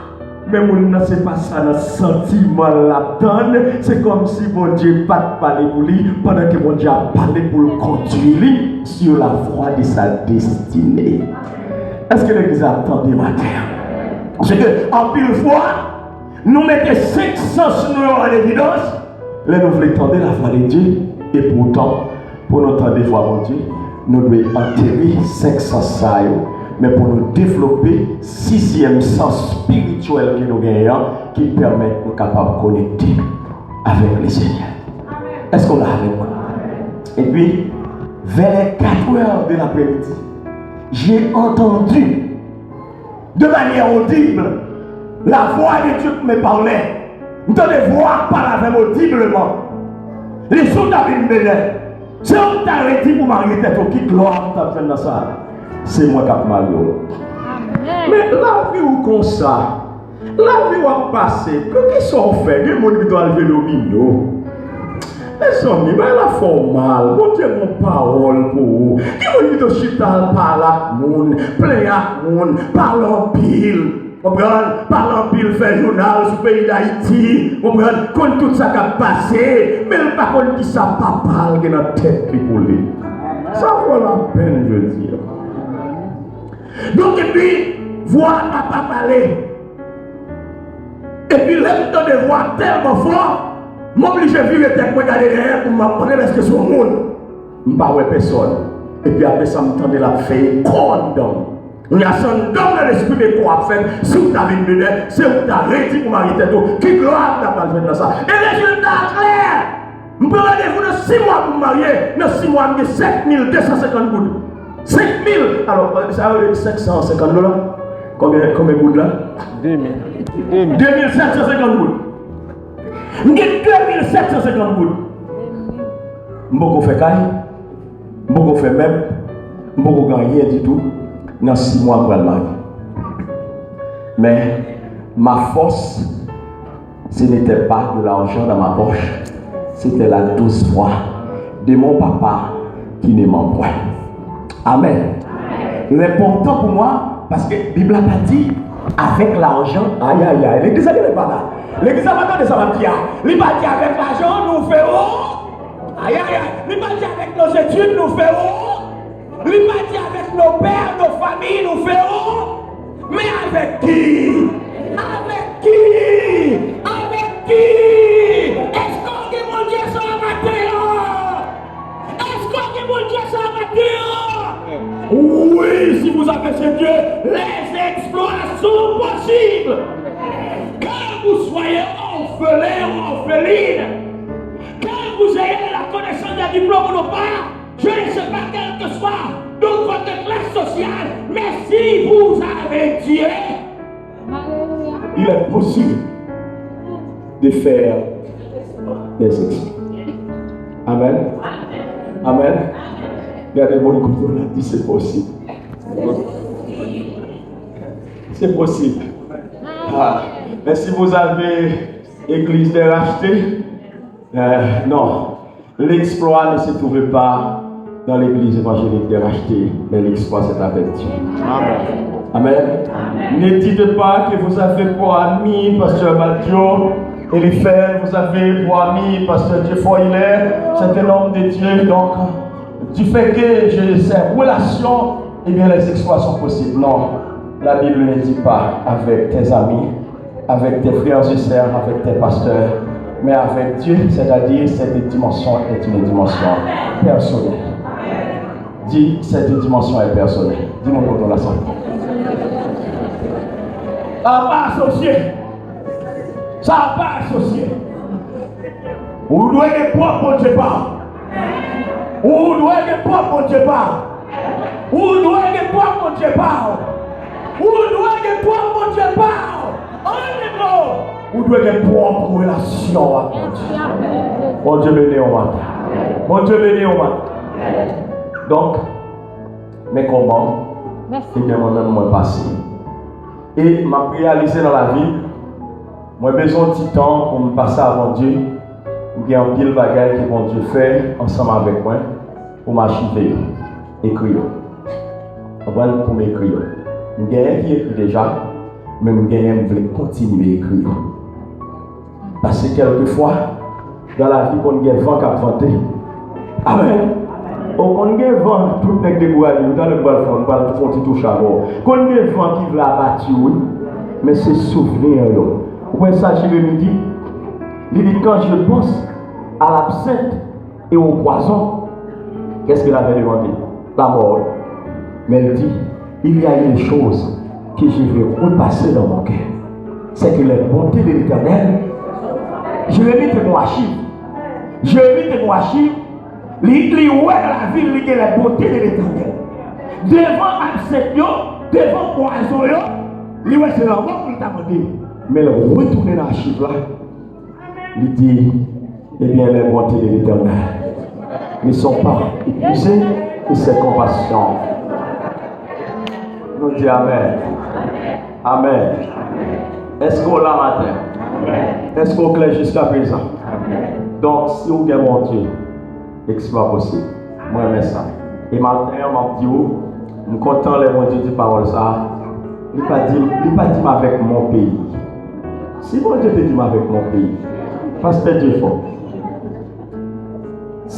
men moun nan se pa sa nan santiman l ap tann, se kòmsi Bondye pa t pale pou li, pandan ke Bondye ap pale pou l kondui li sur la voie de sa destinée. Èske legliz la ap tande maten an? Paske anpil fwa, nou mete senk sans nou yo an evidans, lè nou vle tande lavwa de Dye, epoutan, pou nou tande vwa Bondye, nou dwe antere senk sans sa yo, men pou nou devlope sizyèm sans espirityèl ke nou genyen an, ki pèmèt nou kapab konekte avèk Lesenyè. Èske w la avèk mwen? Epi, vers les quatre heures de l'après-midi, j'ai entendu de manière audible la voix de Dieu qui me parlait. M tande vwa a k pale avè m odibleman. Li sou ta vin benen. Se ou k ta redi pou marye tèt ou, ki glwa m t ap jwenn nan sa? Se mwen k ap marye w. Men lavi w konsa. Lavi w ap pase. Poukisa w fè? Gen moun ki dwe al jwe domino. Mezanmi, bagay la fè w mal. Bondye gen yon pawòl pou ou. Gen moun ki dwe chita al pale ak moun, plenyen ak moun, pale anpil. Konprann? Pale anpil, fè jounal sou peyi Dayiti. Konprann? Konn tout sa k ap pase. Men l pa konn kisa papa l gen nan tèt li pou li. Sa fè w lapenn jodi a. Donk, epi, vwa a pa pale. Epi lè m tande vwa a tèlman fò, m oblije vire tèt mwen gade dèyè pou m ap konnen èske se yon moun. M pa wè pèsòn. Epi apre sa, m tande l ap fè eko anndan m. Kounye a, se anndan m nan lespri m eko ap fèt. Si w ta vin menè, se ou k ta redi pou marye tèt ou. Ki glwa m ta pral jwenn nan sa? E rezilta a klè! M pran randevou nan sis mwa pou m marye. Nan sis mwa, m gen sèt mil de san senkant goud. Senk mil! Alò, sa yo rele senk san senkant dola. Konbyen, konbyen goud la? De mil. De mil. De mil sèt san senkant goud. M gen de mil sèt san senkant goud. M poko fè kay. M poko fè mèb. M poko gen anyen ditou. Nan sis mwa, m pral marye. Men, ma fòs, ce n'était pas de l'argent dans ma poche, c'était la douce voix de mon papa qui ne ment point. Amen. L enpòtan pou mwen, paske Bib la pa di, avec l'argent, ayayay, legliz la genlè pa la. Legliz la pa tande sa m ap di a. Li pa di avec l'argent, nous ferons. Ayayay, li pa di avec nos études, nous ferons. Li pa di avec nos pères, nos familles, nous ferons. Men avèk ki? Avèk ki? Avèk ki? Èske w gen Bondye sa maten an? Èske w gen Bondye sa maten an? Oui, si vous avez ce Dieu, les exploits sont possibles. Que vous soyez orphelin ou orpheline, que vous ayez la connaissance, des diplômes ou non pas, je ne sais pas, quelle que soit donc votre classe sociale, mais si vous avez Dieu, il est possible de faire des exploits. Amen. Amen. Gade moun kote w la, di, se posib. Se posib. Ah. Mais si vous avez Église des Rachetés, euh, non. L'exploit ne se trouve pas dans l'église évangélique des Rachetés, mais l'exploit, c'est avec Dieu. Amen. Amen. Ne dites pas que vous avez pour ami pasteur Mathieu Eliphène, vous avez pour ami pasteur Jeffrey Hilaire, c'est un homme de Dieu. Donc, du fait que j'ai ces relations, eh bien, les exploits sont possibles. Non, la Bible ne dit pas avec tes amis, avec tes frères et sœurs, avec tes pasteurs, mais avec Dieu, c'est-à-dire cette dimension est une dimension personnelle. Dis, cette dimension est personnelle. Dis-moi, tonton, la ça. Sa pa asosye. Sa pa asosye. Ou dwe gen pwòp Bondye pa w. Ou dwe gen pwòp Bondye pa w. Ou dwe gen pwòp Bondye pa w. Ou dwe gen pwòp Bondye pa w. An de mo, ou dwe gen pwòp relasyon ak Bondye. Bondye beni w maten. Bondye beni w maten. Donk, men kòman Mèsi. Ebyen, mwen menm, mwen pase. E m ap reyalize nan lavi, mwen bezwen yon ti tan pou m pase a Bondye. M gen anpil bagay ke Bondye fè ansanm avèk mwen pou m achive yo, ekri yo. Konprann? Pou m ekri yo. M genyen ki ekri deja, men m genyen m vle kontinye ekri yo. Paske kèlkefwa, nan lavi konn gen van k ap vante. Amèn. O konn gen van, tout nèg dekouraje. Nou talè nou pral fè, nou pral fè yon ti touche avè w. Konn gen van ki vle abati w, wi. Men se souvni yo. Ou wè sa Jeremi di? Li di, quand je pense à l'absinthe et au poison, qu'est-ce qu'il avait demandé? La mort. Mais il dit, il y a une chose que je vais repasser dans mon cœur. C'est que les bontés de l'Éternel, Jeremi te gon achiv. Jeremi te gon achiv. Li, li wè nan lavi l, li gen les bontés de l'Éternel. Devan absent yo, devan pwazon yo, li wè se lanmò pou l ta mande. Men l retounen nan achiv la. Li di, ebyen, les bontés de l'Éternel ne sont pas épuisées et ses compassions. Nou di amèn. Amèn. Èske w la maten? Èske w klè jiskaprezan? Donk, si w gen Bondye, eksplwa posib. Mwen renmen sa. E maten an, m ap di w, m kontan lè Bondye di pawòl sa a. Li pa di, li pa di m avec mon pays. Si Bondye te di m avec mon pays, pastè Dye fò.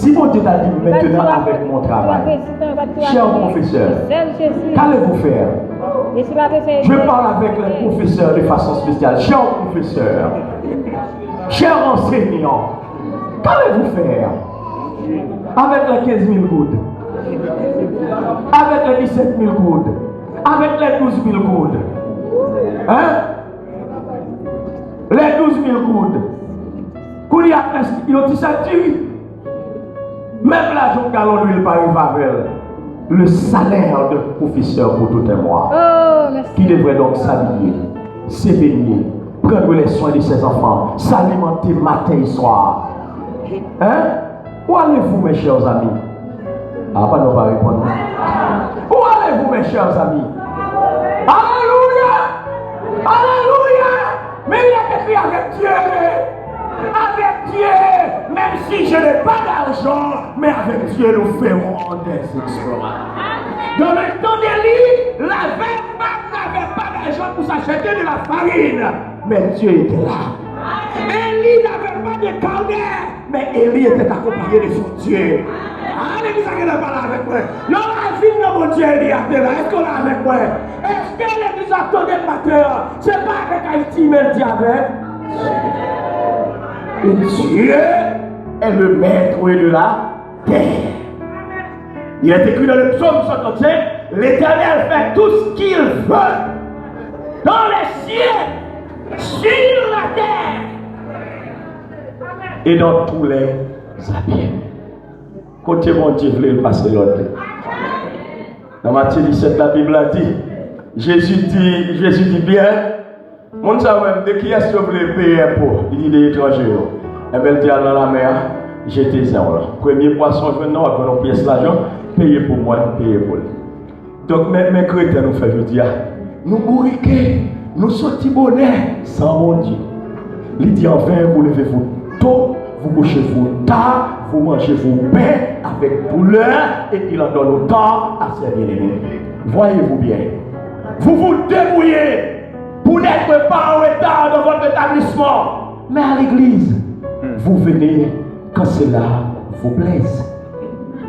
Si Bondye ta di m, maintenant avec mon travail, cher professeur, qu'allez-vous faire? Je parle avec les professeurs de façon spéciale. Cher professeur, cher enseignant, qu'allez-vous faire avec les quinze mille goud? Avec les dix-sept mille goud? Avec les douze mille goud? Hein? Les douze mille goud. Kounye a, èske yon ti sak diri? Menm lajan yon galon lwil pa rive avè l. Le salaire d'un professeur pour tout un mois, qui devrait donc s'habiller, se benye, prendre les soins de ses enfants, s'alimenter matin et soir. Hein? Où allez-vous, mes chers amis? Ah, pa nou pa reponn. Où allez-vous, mes chers amis? Alléluia! Alléluia! Mais il est écrit avec Dieu. Avec Dieu, même si je n'ai pas d'argent, mais avec Dieu, nous ferons des exploits. Dans le temps d'Élie, la veuve n'avait pas d'argent pour s'acheter de la farine, mais Dieu était là. Élie n'avait pas de carnet, mais Élie était accompagné de son Dieu. Ah, legliz la genlè pa la avèk mwen. Nan ravin nan Bondye Élie a te la. Èske w la avèk mwen? Èske legliz la tande m maten an? Se pa avèk Ayiti, men l di avèk. Et Dieu est le maître de la terre. Il est écrit dans le psaume cinquante-cinq, l'Éternel fait tout ce qu'il veut dans les cieux, sur la terre et dans tous les abîmes. Kote Bondye vle l pase lòd li. Nan Matye disèt, Labib la di, Jezi di, Jezi di Pyè, moun sa yo menm, de kiyès yo vle peye enpo? Li di, de etranje yo. Enben, l di, al nan lamè a, jete zen w lan. Premye pwason w jwenn nan, w ap jwenn yon pyès lajan, peye pou mwen, peye pou li. Donk, men, men kreten nou fè jodi a. Nou bourike, nou soti bonè san Bondye. Li di, en vain, vous levez-vous tôt, vous couchez-vous tard, vous mangez vos pains avec douleur, et il en donne autant à ses bien-aimés. Voyez-vous bien. Vous vous débrouillez pour n'être pas en retard dans votre rétablissement. Mais à l'église, vous venez quand cela vous plaise.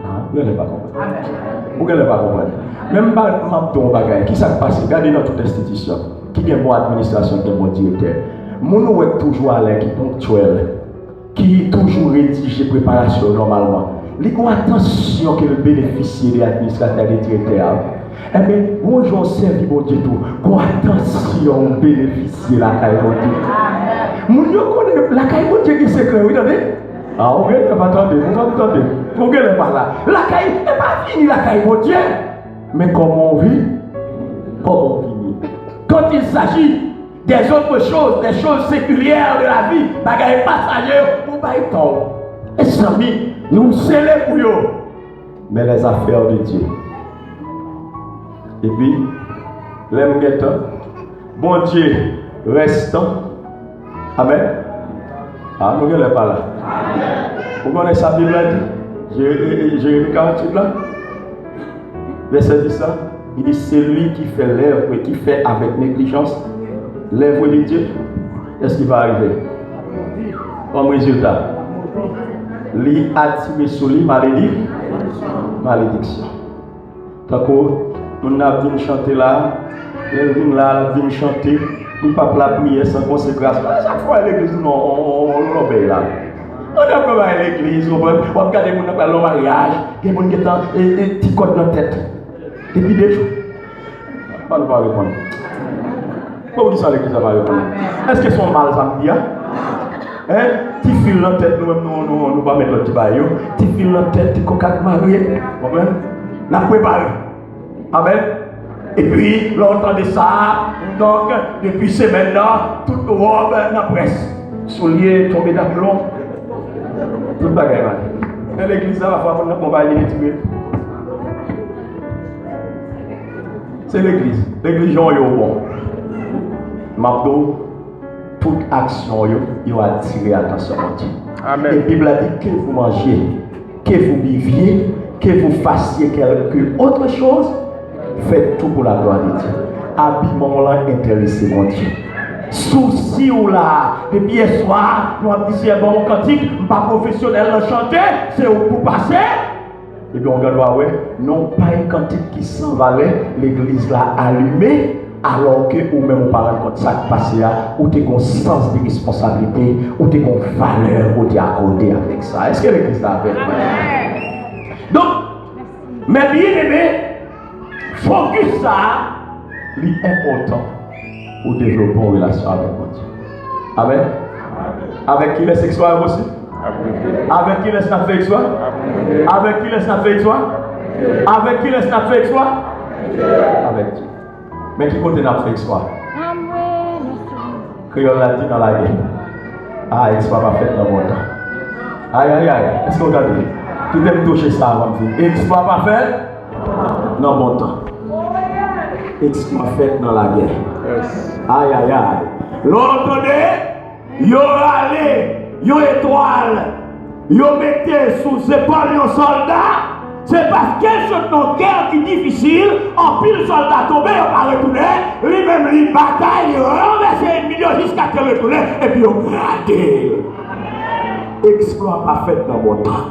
Ah, ou genlè pa konprann. Ou genlè pa konprann. Men m pa, m ap di w yon bagay. Kisa k pase? Gade nan tout enstitisyon ki gen bon administrasyon, ki gen bon direktè. Moun ou wè k toujou alè, ki ponktyèl, ki toujou redije preparasyon yo nòmalman, li gon atansyon ke l benefisye de administratè, de direktè a. Enben, gon jan w sèvi Bondye tou, gon atansyon w benefisye lakay Bondye. Moun yo konnen lakay Bondye gen sekrè, wi, tande. A, ou genlè pa tande, ou pa tande. Ou genlè pa la. Lakay, e pa vini lakay Bondye, men kòman w vi-, kòman w vini. Quand il s'agit des autres choses, des choses séculières de la vie, bagay pasaje yo, ou bay tan w. Mezanmi, nou sele pou yo. Men les affaires de Dieu. Epi, lè m gentan, Bondye restan. Amèn. A, nou genlè pa la. Ou konnen sa Bib la di? Jere-, Jeremi karanntuit la. Vèsè dis la, li di, celui qui fait l'œuvre, qui fait avec négligence l'œuvre de Dieu, qu'est-ce qui va arriver? Kòm rezilta, li atire sou li maledi-, malediksyon. Tankou moun nan ap vin chante la, lè l vin la, l ap vin chante, li p ap lapriyè san konsekrasyon. A, chak fwa legliz nou nan yon, yon, yon lòbèy la. Pandan w pral legliz, w konprann, w ap gade moun nan pral nan maryaj, gen moun gentan, e, e, ti kòd nan tèt. Depi de jou. Ba nou pa reponn. Poukisa legliz la pa reponn? Èske se yon mal sa m di a? Hein? Ti fil nan tèt nou menm, nou, nou, nou pa met lòt ti bagay yo. Ti fil nan tèt, ti kòk ak mare. Konprann? N ap prepare. Amèn. Epi, lè w tande sa, donk, depi semèn nan, tout wòb nan près. Soulye tonbe daplon. Tout bagay mal. Men legliz la, pafwa, moun nan konpayi retire. Se legliz. Legliz jan yo bon. M ap di w, tout aksyon yo, yo atire atansyon Bondye. Amèn. E Bib la di, que vous mangiez, que vous buviez, que vous fassiez quelque autre chose, faites tout pour la gloire de Dieu. Abiman w lan enterese Bondye. Sousi w la, depi yèswa, nou ap di Seyè ban yon kantik, m pa pwofesyonèl nan chante, se ou k pou pase. Epi yon gad w a wè, nan yon pay kantik ki san valè, legliz la alime, alò ke ou menm ou pa rann kont sa k pase a, ou te gen yon sans de responsablite, ou te gen yon valè ou te akòde avèk sa. Èske legliz la avèk mwen? Donk, mè byeneme, fokis sa a, li enpòtan pou devlope yon relasyon avèk Bondye. Amèn. Avèk kilès eksplwa yo posib? Avèk kilès n ap fè eksplwa? Avèk kilès n ap fè eksplwa? Avèk kilès n ap fè eksplwa? Avèk Dye. Men ki kote n ap fè eksplwa? Kreyòl la di nan lagè. A, eksplwa pa fèt nan bon tan. Ayayay, èske w tande? Kite m touche sa avan m fini. Eksplwa pa fèt nan bon tan. Eksplwa fèt nan lagè. Ayayay. Lè w tande, yo rale yon etwal, yo mete sou zepòl yon sòlda, se paske l sot nan yon gè ki difisil, anpil sòlda tonbe, yo pa retounen, li menm li batay, li ranvèse ènmi yo jiskaske l retounen, epi yo grade l. Eksplwa pa fèt nan bon tan.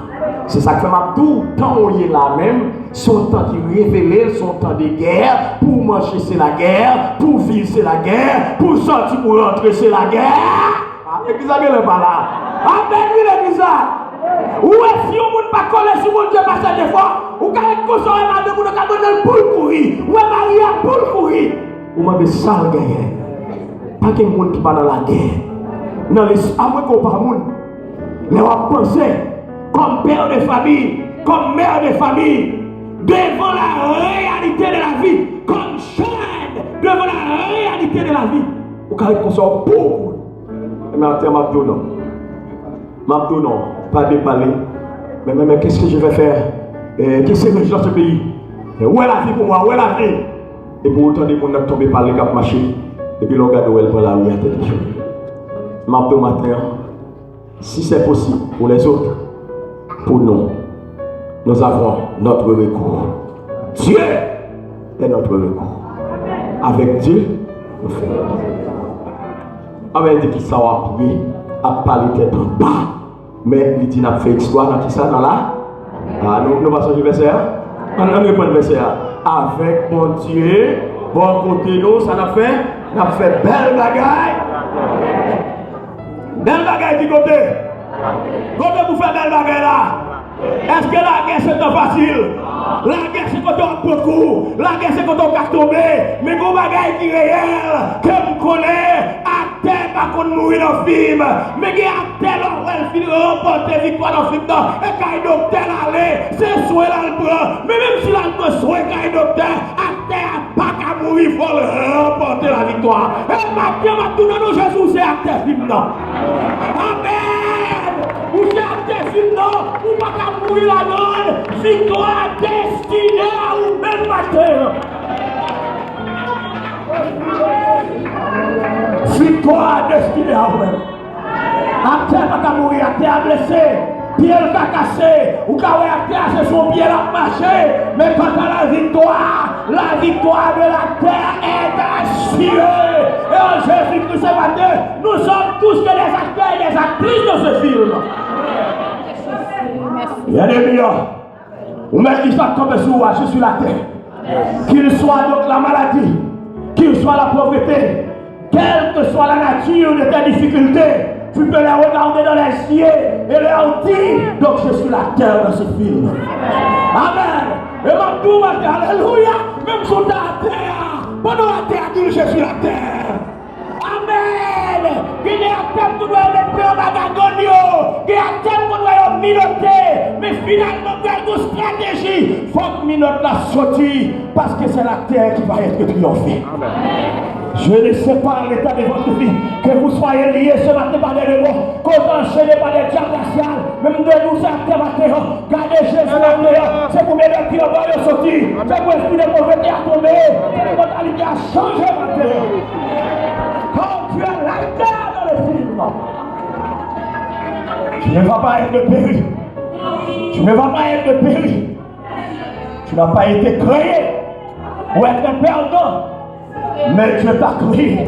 Se sa k fè m ap di w, tan w ye la menm, se yon tan ki revele, se yon tan de gè, pou w manje se lagè, pou w viv se lagè, pou w sòti pou w rantre se lagè. A, legliz la genlè pa la. Amèn wi legliz la. Ou wè si yon moun pa kole sou Bondye pase defwa, ou ka ret konsa w wè madanm ou nan ka mande l pou l kouri, ou wè mari a pou l kouri. Ou mande sa l genyen. Pa gen moun ki pa nan lagè. Nan les, amwen ke w pa moun. Lè w ap panse, kòm pè de fanmi, kòm mè de fanmi, devan la reyalite de la vi, kòm jèn, devan la reyalite de la vi, ou ka ret konsa w pou. Ebyen, atè m ap di w non. M ap di w non, pa depale. Men, men, men, qu'est-ce que je vais faire? Eh, que serais-je dans ce pays? Eh, où est la vie pour moi? Où est l'avenir? Epi w tande moun nan k tonbe pale k ap mache. Epi lè w gade w wè l pran lari a tèt li. M ap di w maten an, si c'est possible pour les autres, pour nous, nous avons notre recours. Dieu est notre recours. Avec Dieu, nous faisons. Amèn, di kisa w ap ye, ap pale tèt anba. Men li di n ap fè eksplwa nan kisa? Nan la? A, nou, nou pa sonje vèsè a? Ann, ann reprann vèsè a. Avèk Bondye bò kote nou, sa n ap fè? N ap fè bèl bagay. Bèl bagay ki kote? Kote pou fè bèl bagay la? Èske lagè se tan fasil? Lagè se kote w ap pran kou. Lagè se kote w ka tonbe. Men gon bagay ki reyèl ke m konnen, aktè pa konn mouri nan fim. Men gen aktè lè w wè l fin ranpòte viktwa nan fim nan, e kay doktè l ale, se swen l al pran. Men menm si l al pran swen kay doktè, aktè a pa ka mouri, fò l ranpòte laviktwa. E maten m ap di w nan non Jezi, ou se aktè fim nan. Amèn! Ou se aktè fim nan, ou pa ka mouri ladan l. Viktwa a destine a ou menm maten an. Viktwa a destine a ou menm. Aktè a pa ka mouri, aktè a blese, pye l ka kase, ou ka wè aktè a se sou yon pye l ap mache, men kanta laviktwa, la victoire de la terre est assurée. Et en Jésus-Christ ce matin, nous sommes tous que des acteurs et des actrices de ce film. Bien-aimé, ou mèt ki sa k tonbe sou ou a, je suis la terre. Qu'il soit donc la maladie, qu'il soit la pauvreté, quelle que soit la nature de tes difficultés, tu peux les regarder dans les yeux et leur dire, donc je suis la terre dans ce film. Amen. E m ap di w maten, alelouya, menm si w ta atè a, pandan w atè a, di l, je suis la terre. Amèn! Gen de aktè m konn wè yo met pen anba gagann yo. Gen aktè m konn wè yo minote. Men finalman, pral gon estrateji. Fòk minòt la soti, paske c'est la terre qui va être triomphée. Amèn. Je ne sais pas l'état de votre vie. Que vous soyez liés ce matin par des démons, que vous enchaînés par des diabes raciales. Men m dwe di w sa maten an. Gade Jezi nan mwen an, se pou medam ki anba yo soti, se pou espri de povrete a tonbe, se pou mantalite a chanje maten an. Quand tu es là dans le film, tu ne vas pas être péri. Tu ne vas pas être péri. Tu n'as pas été créé pour être un perdant, mais Dieu t'a créé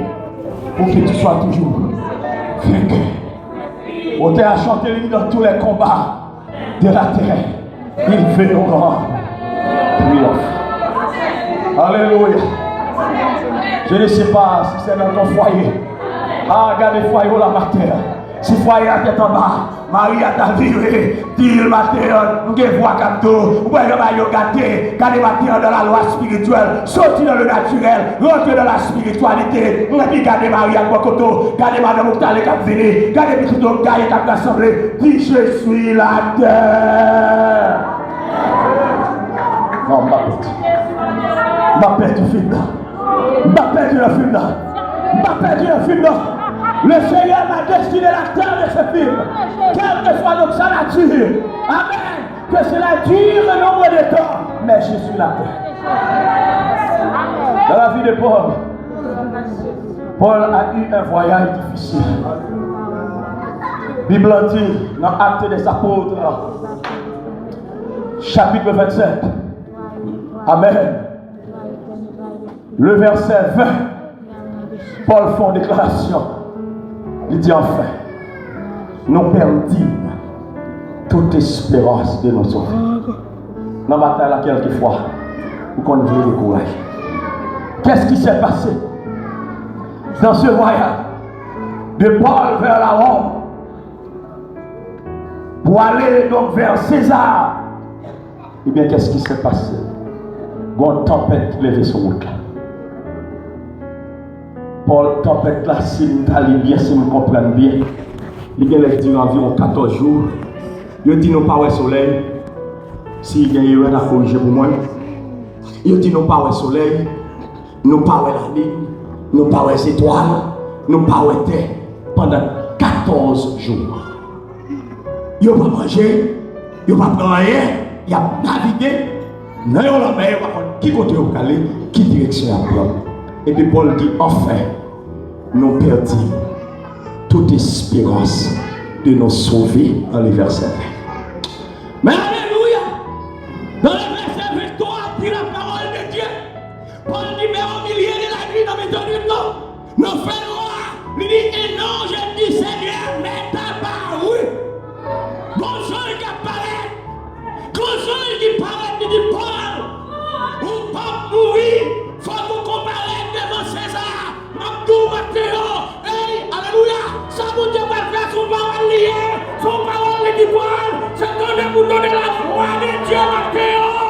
Pour que tu sois toujours vainqueur. Auteur a chanté, il dit, dans tous les combats de la terre, il veut au grand triomphe. Alléluia. Je ne sais pas si c'est dans ton foyer. Ah, gade fwaye w la maten. Si fwaye a tèt anba, mari a ta vire, di l maten an, m gen vwa k ap di w, ou wè jan bagay yo gate, gade maten an dans la loi spirituelle, sorti dans le naturel, rentre dans la spiritualité, epi gade mari a k bò kote w, gade madanm ou k t ale k ap vini, gade pitit ou k gaye k ap rasanble, di, je suis la terre. Non, m pa pèdi. M pa pèdi fim nan. M pa pèdi nan fim nan. M pa pèdi nan fim nan. Le Seigneur m'a destiné la terre de ce film. Quel que soit donc sa nature. Amen. Que cela dure nombre de temps. Mais je suis la terre. Dans la vie de Paul, Paul a eu un voyage difficile. Bib la di nan Actes des Apôtres, chapitre vingt-sept. Amen. Le verset vingt, Paul fè yon deklarasyon. Li di, enfin, nous perdîmes toute espérance de nous sauver. Nan batay la, kèlkefwa, ou konn vle dekouraje. Qu'est-ce qui s'est passé dans ce voyage de Paul vers la Rome pour aller donc vers César? Ebyen, qu'est-ce qui s'est passé? Gon tanpèt ki leve sou wout la. Pòl, tanpèt la, si m ta li byen, si m konprann byen, li genlè dire anviwon katòz jou. Yo di nou pa wè solèy. Si gen erè, n a korije pou mwen. Yo di nou pa wè solèy. Nou pa wè lalin, nou pa wè zetwal, nou pa wè tè pandan katòz jou. Yo pa manje, yo pa pran anyen, y ap navige nan yon lanmè, yo pa konn ki kote yo prale, ki direksyon y ap pran. Epi Pòl di, enfin, nous perdîmes toute espérance de nous sauver, dans le verset vingt. Men alelouya! Dans le verset vingt-trois, di la parole de Dieu. Pòl di, men au milieu de la nuit, nan mitan nwit lan, nan fènwa, li di, un ange du Seigneur m'est apparu. Gon zanj k ap parèt. Gon zanj ki parèt, li di, Pòl, ou p ap mouri, fòk ou konparèt devan Seza. M ap di w maten an, ey, alelouya, sa Bondye pral fè, se yon pawòl li ye, se yon pawòl li di Pòl, se tande pou tande la vwa de Dye maten an.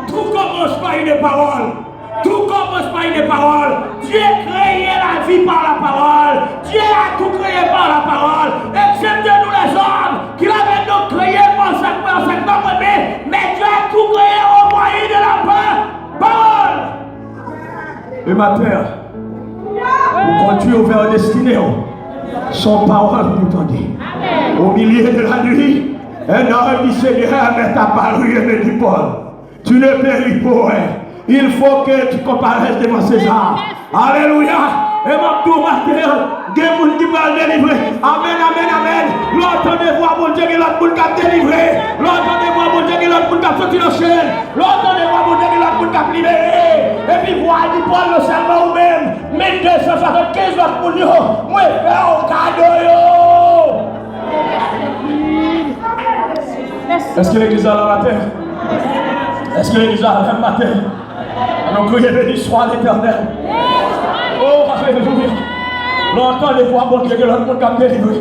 Tout commence par une parole. Tout commence par une parole. Dieu créait la vie par la parole. Dieu a tout créé par la parole. Excepté nous les hommes, qu'il avait donc créé par sa, par sa propre main, mais Dieu a tout créé au moyen de la pa-, parole. E maten an, pou kondui w vè destine w, se yon pawòl pou w tande. Au milieu de la nuit, un ange du Seigneur m'est apparu et me dit, Paul, tu ne péris point. Il faut que tu comparaisses devant César. Alelouya! E m ap di w maten an, gen moun ki pral delivre. Amèn, amèn, amèn. Lè w tande vwa Bondye, gen lòt moun k ap delivre. Lè w tande vwa Bondye, gen lòt moun k ap soti nan chenn. Lè w tande vwa Bondye, gen lòt moun k ap libere. Epi vwa a di Pòl, non sèlman ou menm, men de san swasannkenz lòt moun yo, mwen fè w kado yo. Èske legliz la la maten? Èske legliz la la maten? Ann nou kriye, béni soit l'Éternel. Oh, alelouya. Lè w tande vwa Bondye, gen lòt moun k ap delivre.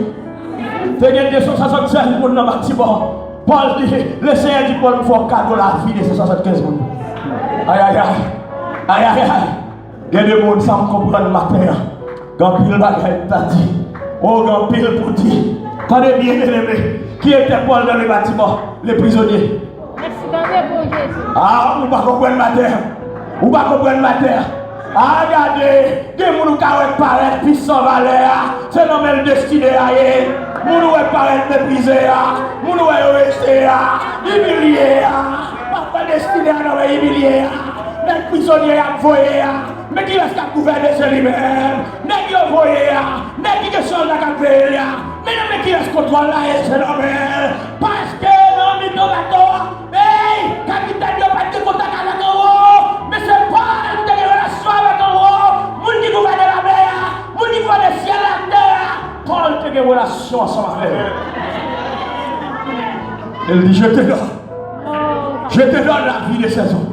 Te gen de san swasannsenk moun nan Batibò. Pòl di, Lesenyè di Pòl, m fè w kado lavi de san swasannkenz moun. Ay, ay, ay. Ay, ay, ay. Gen de moun, sa m konprann maten an. Gen anpil bagay m ta di. Oh, gen anpil pou di. Tande byen, byeneme. Qui était Paul dans le bâtiment? Le prisonnier. Mèsi, tande bon Jezi. Ah, ou pa konprann maten an. Ou pa konprann maten an. Ah, gade, gen moun ou ka wè parèt pi san valè a, se nan men l destine a ye. Moun ou wè parèt meprize a, moun ou wè yo rejte a, imilye a. Pafwa destine a nan men imilye a. Nèg prizonye y ap voye a. Men kilès k ap gouvène se li menm. Nèg yo voye a. Nèg ki gen sòlda k ap veye l la. Men nan men kilès kontwòl la ye, se nan men l. Paske nan mitan bato a, ey, kapitèn yo pa t gen kontak avèk anwo. Men se Pòl ki te gen relasyon avèk anwo. Moun Elle dit, je te donne. Je te donne la vie de ces hommes.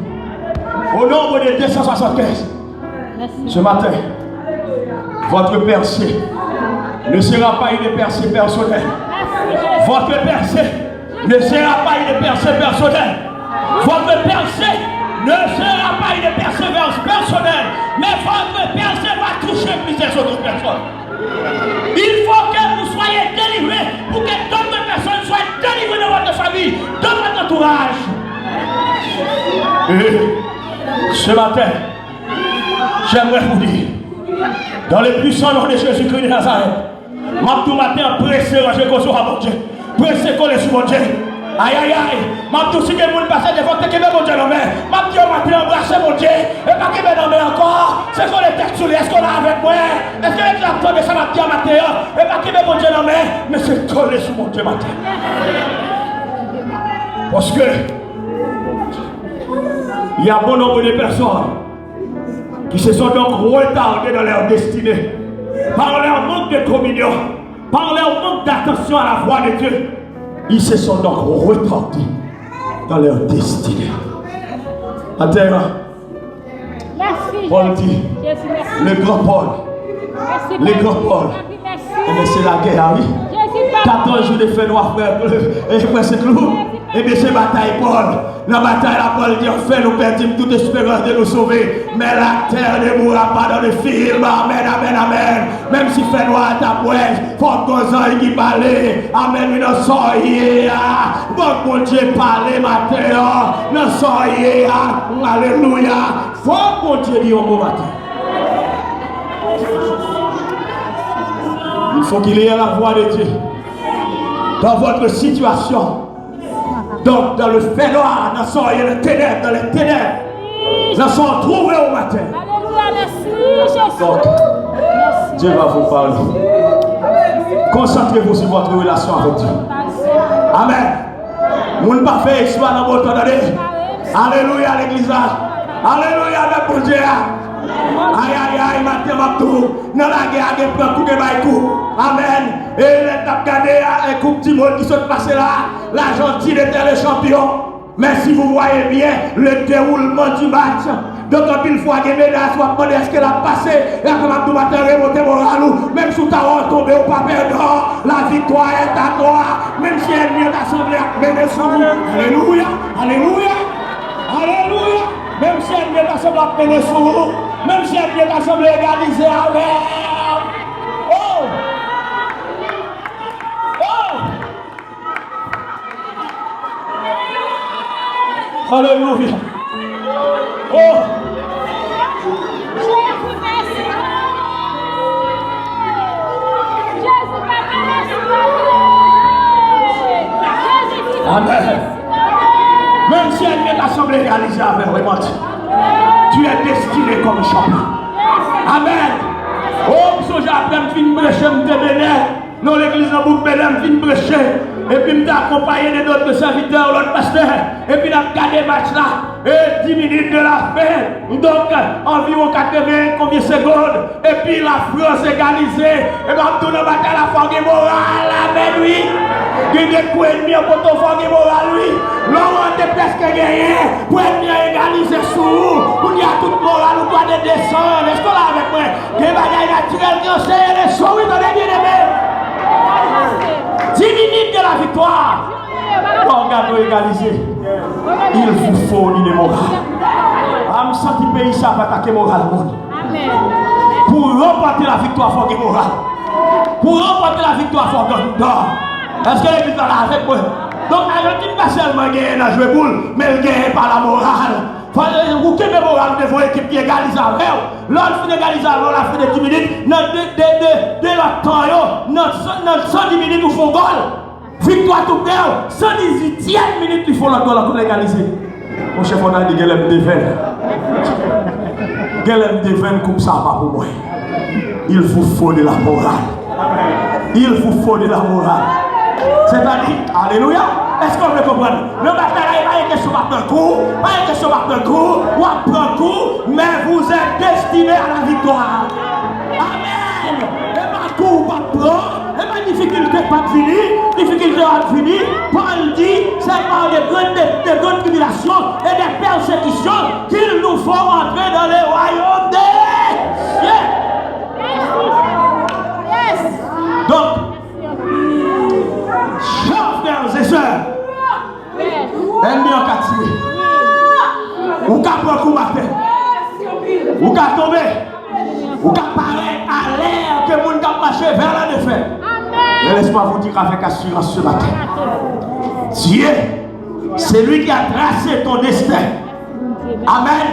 Au nombre de deux cent soixante-quinze. Ce matin, votre percée ne sera pas une percée personnelle. Votre percée ne sera pas une percée personnelle. Votre percée ne sera pas une percée personnelle. Mais votre percée va toucher plusieurs autres personnes. Il faut que vous soyez délivrés pour que d'autres personnes soient délivrées dans votre famille, dans votre entourage. Et ce matin, j'aimerais vous dire, dans le puissant nom de Jésus-Christ de Nazareth, m ap di w maten an, prese ranje koze w a Bondye. Prese kole sou Bondye. Ayayay. M ap di w, si gen moun pase devan w, te kenbe Bondye nan men. M ap di w maten an, anbrase Bondye. E pa kenbe nan men ankò. Se kole tèt sou li. Èske w la avèk mwen? Èske legliz ap tande sa m ap di a maten an? E pa kenbe Bondye nan men, men se kole sou Bondye maten. Parce que il y a bon nombre de personnes qui se sont donc retardées dans leur destinée par leur manque de communion, par leur manque d'attention à la voix de Dieu. Ils se sont donc retardés dans leur destinée. Maten an, Paul dit, le grand Paul, le grand Paul, ebyen, se lagè a, wi. Katòz jou de fènwa, frè, e frè Senklou. Ebyen, se batay Pòl. Nan batay la, Pòl di, enfin, nous perdîmes toute espérance de nous sauver. Mais la terre ne mourra pas dans le film. Amen, amen, amen. Menm si fènwa a t ap wèj, fòk gon zanj ki pale. Amen, wi, nan sa w ye a. Fòk Bondye pale maten an. Nan sa w ye a. Alelouya. Fòk Bondye di yon mo maten. Il faut qu'il y ait la voix de Dieu dans votre situation. Donc, dans le fènwa, nan sa w ye, nan tenèb, dans les ténèbres, nan sa w twouve w maten. Alelouya, mèsi, Jezi. Donc, Dieu va vous parler. Concentrez-vous sur votre relation avec Dieu. Amen. Moun pa fè eksplwa nan bon tan, tande. Alelouya, legliz la. Alelouya, pèp Bondye a. Ayayay, maten m ap di w, nan lagè a gen pran kou, gen bay kou. Amèn. E lè n t ap gade a, e, Koup di Mond ki sot pase la, Lajantin ete le chanpyon. Men si vous voyez bien le déroulement du match, donk anpil fwa gen meday, w ap mande èske l ap pase, e apre m ap di w maten, remonte moral ou, menm si w ta wè w tonbe, ou pa pèdan, la victoire est à toi, menm si ènmi an ta sanble ap mennen sou ou. Alelouya, alelouya, alelouya, menm si ènmi an ta sanble ap mennen sou ou, menm si ènmi an ta sanble egalize avè w. Oh! Oh! Alelouya. Oh! Amèn. Menm si ènmi an ta sanble egalize avè w, Raymond, tu es destiné comme champion. Amèn. Oh, m sonje apre m fin preche, m te Benè. Nan legliz nan Bouk Benè, m vin preche, epi m te akonpaye de dòt sèvitè, lòt pastè, epi n ap gade match la, e dis minutes de la fin, donk, anviwon katreven konbyen segonn, epi Lafrans egalize, e m ap di w nan batay la, fò w gen moral, amèn, wi. Gen de kou ènmi an poto, fò w gen moral, wi. Lè w wè w te prèske genyen, pou ènmi an egalize sou ou, kounye a tout moral ou dwe desann. Èske w la avèk mwen? Gen bagay natirèl ki anseye leson, wi, tande byeneme. Dix minutes de la victoire. Lè w gade w egalize, il vous faut ni de moral. A, m santi peyi sa ap atake moral moun. Pou ranpòte laviktwa, fò gen moral. Pou ranpòte laviktwa, fò gen anndan. Èske legliz la la avèk mwen? Donk, Ajantin pa sèlman genyen nan jwe boul, men l genyen pa lamoral. Fò, e, ou kenbe moral devan yon ekip ki egalize avè w. Lè l fin egalize avè w, la fin de dis minit, nan de, de, de, de lòt tan yo, nan san, nan san dis minit, ou fè yon gòl. Viktwa tou prè w. San dizuityèm minit, li fè yon lòt gòl ankò, l egalize. Monchè, fò n al di, genlè m devenn. Genlè m devenn, koup sa a pa pou mwen. Il vous faut de la morale. Il vous faut de la morale. Sètadi, alelouya. Èske w vle konprann? Nan batay la, e pa gen kesyon pa pran kou, pa gen kesyon pa pran kou, w ap pran kou, men vous êtes destiné à la victoire. Amèn. E pa kou w p ap pran, e pa Difikilte p ap vini, difikilte ap vini. Pòl di, c'est par de grandes, de grandes tribulations et des persécutions qu'ils nous font entrer dans le royaume des cieux. Donk, chè frè e sè, ènmi an ka tire. Ou ka pran kou atè. Ou ka tonbe. Ou ka parèt alè ke moun k ap mache vers la défaite. Mais laisse-moi vous dire avec assurance ce matin, Dieu, c'est lui qui a tracé ton destin. Amen.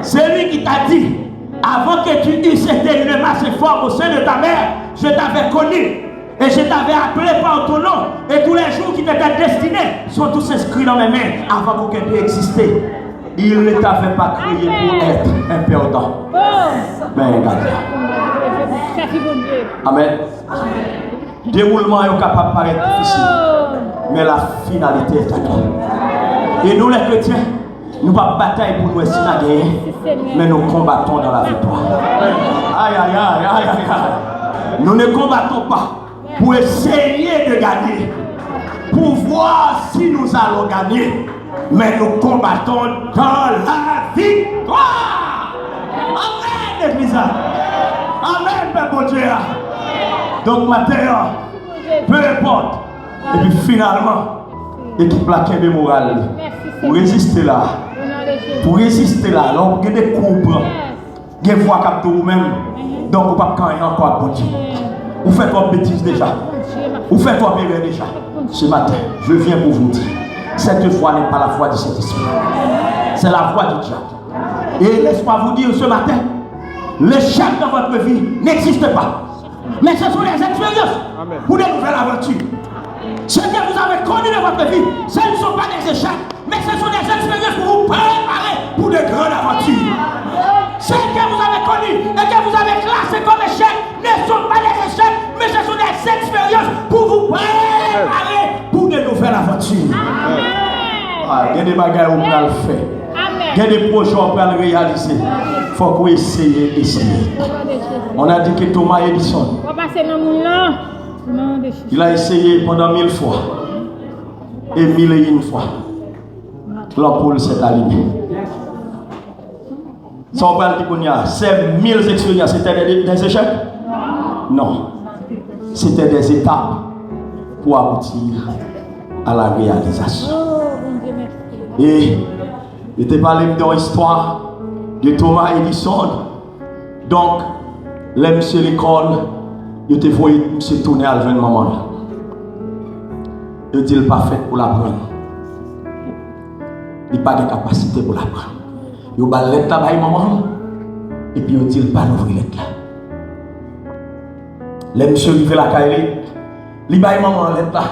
C'est lui qui t'a dit, avant que tu eusses été une masse informe au sein de ta mère, je t'avais connu. Et je t'avais appelé par ton nom, et tous les jours qui t'étaient destinés sont tous inscrits dans mes mains avant qu'aucun d'eux existe. Il ne t'avait pas créé pour être un perdant. Ben, gade. Amen. Dewoulman yo kapab parèt difisil, men la finalité est à toi. E nou, lè kretyen, nou p ap batay pou nou wè si n a genyen, men nous combattons dans la victoire. Ay, ay, ay, ay, ay, ay. Nous ne combattons pas pour essayer de gagner, pour voir si nous allons gagner, mais nous combattons dans la victoire. Amen, legliz la. Amen, pèp Bondye a. Donk, maten an, peu importe. Epi finalman, ekip la kenbe moral li. Ou reziste la. Ou reziste la. Lè w gen de kou w pran. Gen vwa k ap di w ou menm, donk ou p ap ka anyen ankò ak Bondye. Ou fè twòp betiz deja. Ou fè twòp erè deja. Ce matin, je viens pour vous dire, cette voix n'est pas la voix du Saint-Esprit. C'est la voix du diable. Et laisse-moi vous dire ce matin, l'échec dans votre vie n'existe pas. Mais ce sont des expériences pour de nouvelles aventures. Ce que vous avez connu dans votre vie, ce ne sont pas des échecs, mais ce sont des expériences pour vous préparer pour de grandes aventures. Ce que vous avez connu et que vous avez classé comme échec ne sont pas des échecs, mais ce sont des expériences pour vous préparer pour de nouvelles aventures. Ah, gen de bagay ou pral fè. Gen de pwojè ou pral reyalize. Fòk ou eseye, eseye. On a dit que Thomas Edison, il a essayé pendant mille fois. Et mille et une fois, l'ampoule s'est allumée. Sa w pral di kounye a, ces mille expériences, c'était des, des échecs? Non. C'était des étapes pour aboutir à la réalisation. E yo te pale m de yon istwa de Thomas Edison. Donk, lè misye lekòl, yo te voye misye tounen al jwenn manman l. Yo di l pa fèt pou l aprann. Li pa gen kapasite pou l aprann. Yo ba l lèt la bay manman l, epi yo di l pa louvri lèt la. Lè misye rive lakay li, li bay manman an lèt la.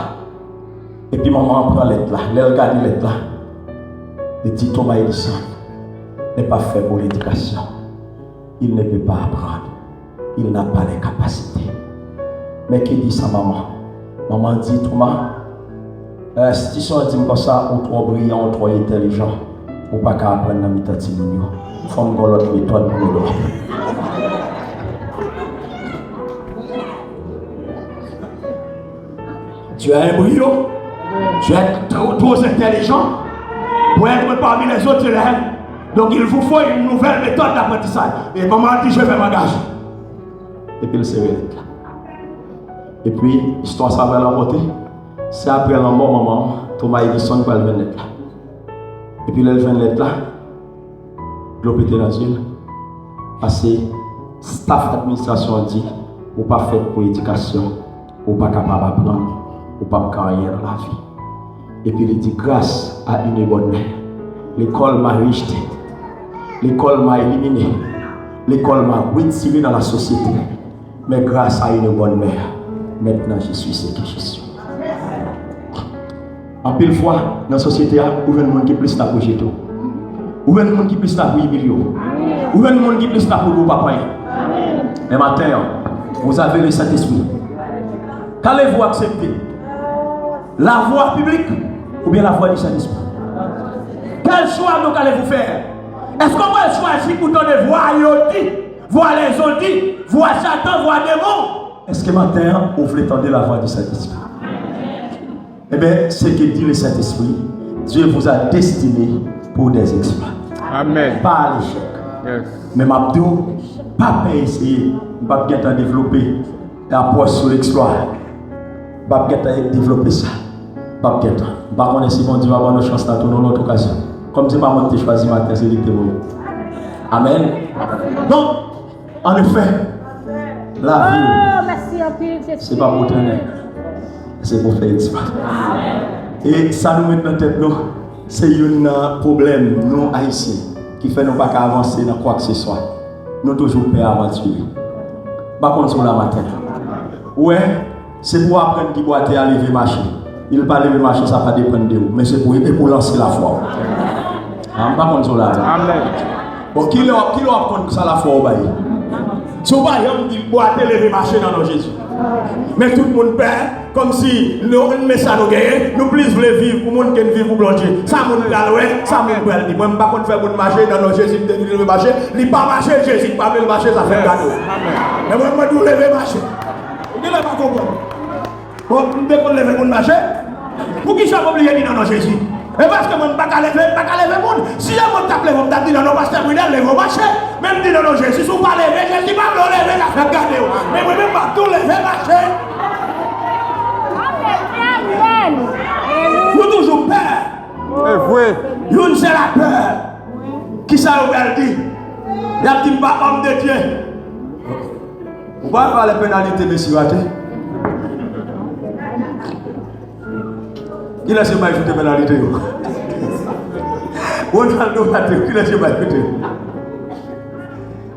Epi manman an pran lèt la. Lè l gade lèt la, li di, Thomas Edison n'est pas fait pour l'éducation. Il ne peut pas apprendre. Il n'a pas les capacités. Mais que dit sa manman? Manman di, Thomas, enstitisyon an di m konsa, ou twò briyan, ou twò entèlijan. Ou pa ka aprann nan mitan timoun yo. Fò m gen yon lòt metòd pou ede w. Tu as un brio. Tu es trop, trop intelligent pour être parmi les autres élèves. Donc, il vous faut une nouvelle méthode d'apprentissage. Et maman a dit, je vais m'engager. Epi l sere lèt la. Epi, istwa sa pral rankontre. Se apre lanmò manman an, Thomas Edison pral jwenn lèt la. Epi, lè l jwenn lèt la, dlo pete nan zye l. Paske staff administrasyon an di, ou pa fèt pou edikasyon, ou pa kapab aprann, ou p ap ka anyen nan lavi. Epi li di, grâce à une bonne mère, l'école m'a rejeté, l'école m'a éliminé, l'école m'a retiré dans la société. Mais grâce à une bonne mère, maintenant je suis ce que je suis. Anpil fwa, nan sosyete a, ou jwenn moun ki plis la pou jete w. Ou jwenn moun ki plis la pou imilye w. Ou jwenn moun ki plis la pou di w pa pran anyen. Men maten an, vous avez le Saint-Esprit. Qu'allez-vous accepter? La voix publique ou bien la voix du Saint-Esprit? Quel choix donc allez-vous faire? Est-ce qu'on va choisir pour donner voix à Yodi, voix à les Zodi, voix à Satan, voix à démon? Èske maten an, ou vle tande lavwa di Sentespri? Ebyen, se ke di le Sentespri, Dieu vous a destiné pour des exploits. Amèn. Pa al echèk. Yes. Men m ap di w, pa pè eseye. M p ap gentan devlope apwòch sou leksplwa. M p ap gentan devlope sa. M p ap gentan. M pa konnen si Bondye va ban nou chans la tou nan lòt okazyon. Kòm se pa mwen ki te chwazi maten, se li ki te voye. Amèn. Donk, Anefè, lavi Oh, mèsi anpil, Jezi. Se pa pou trennen, se pou fè eksprè. E sa nou met nan tèt nou, se youn nan pwoblèm nou Ayisyen ki fè nou pa ka avanse nan kwakseswa. Nou toujou pè avantire. M pa konn si w la maten an. Ou wè, se pou w aprann ki bwate a leve mache. Li pa leve mache, sa pa depann de ou, men se pou, e pou lanse lafwa w. Ah, m pa konn si w la. Amèn. Bon, kilè w ap, kilè w ap konn sa lafwa w bay? Si w pa janm di l bwate leve mache nan non Jezi. Men tout moun pè, kòmsi nou, men sa nou genyen, nou plis vle viv pou moun ke n viv pou Bondye. Sa moun pral wè, sa moun pral di. Mwen, m pa konn fè moun mache nan non Jezi, m te di leve mache, li pa mache, Jezi pa vle l mache, sa fè l gade w. Men mwen, mwen di w leve mache. Ou genlè pa konprann. Bon, m te konn leve moun mache. Poukisa m oblije di nan non Jezi? E paske mwen m pa ka leve, m pa ka leve moun. Si yon moun t ap leve, m t ap di nan non pastè Brunel, leve w mache. Men m di nan non Jezi, si w pa leve, Jezi pa vle w leve, l ap fè gade w. Men mwen menm m ap di w leve mache. Amèn. Nou toujou pè. E vre. Youn se lapè. Kisa yo pral di? Y ap di m pa òm de Dye. Ou pa pale penalite Messi rate? Kilès yo bay foute penalite yo? Ronaldo rate, kilès yo bay foute?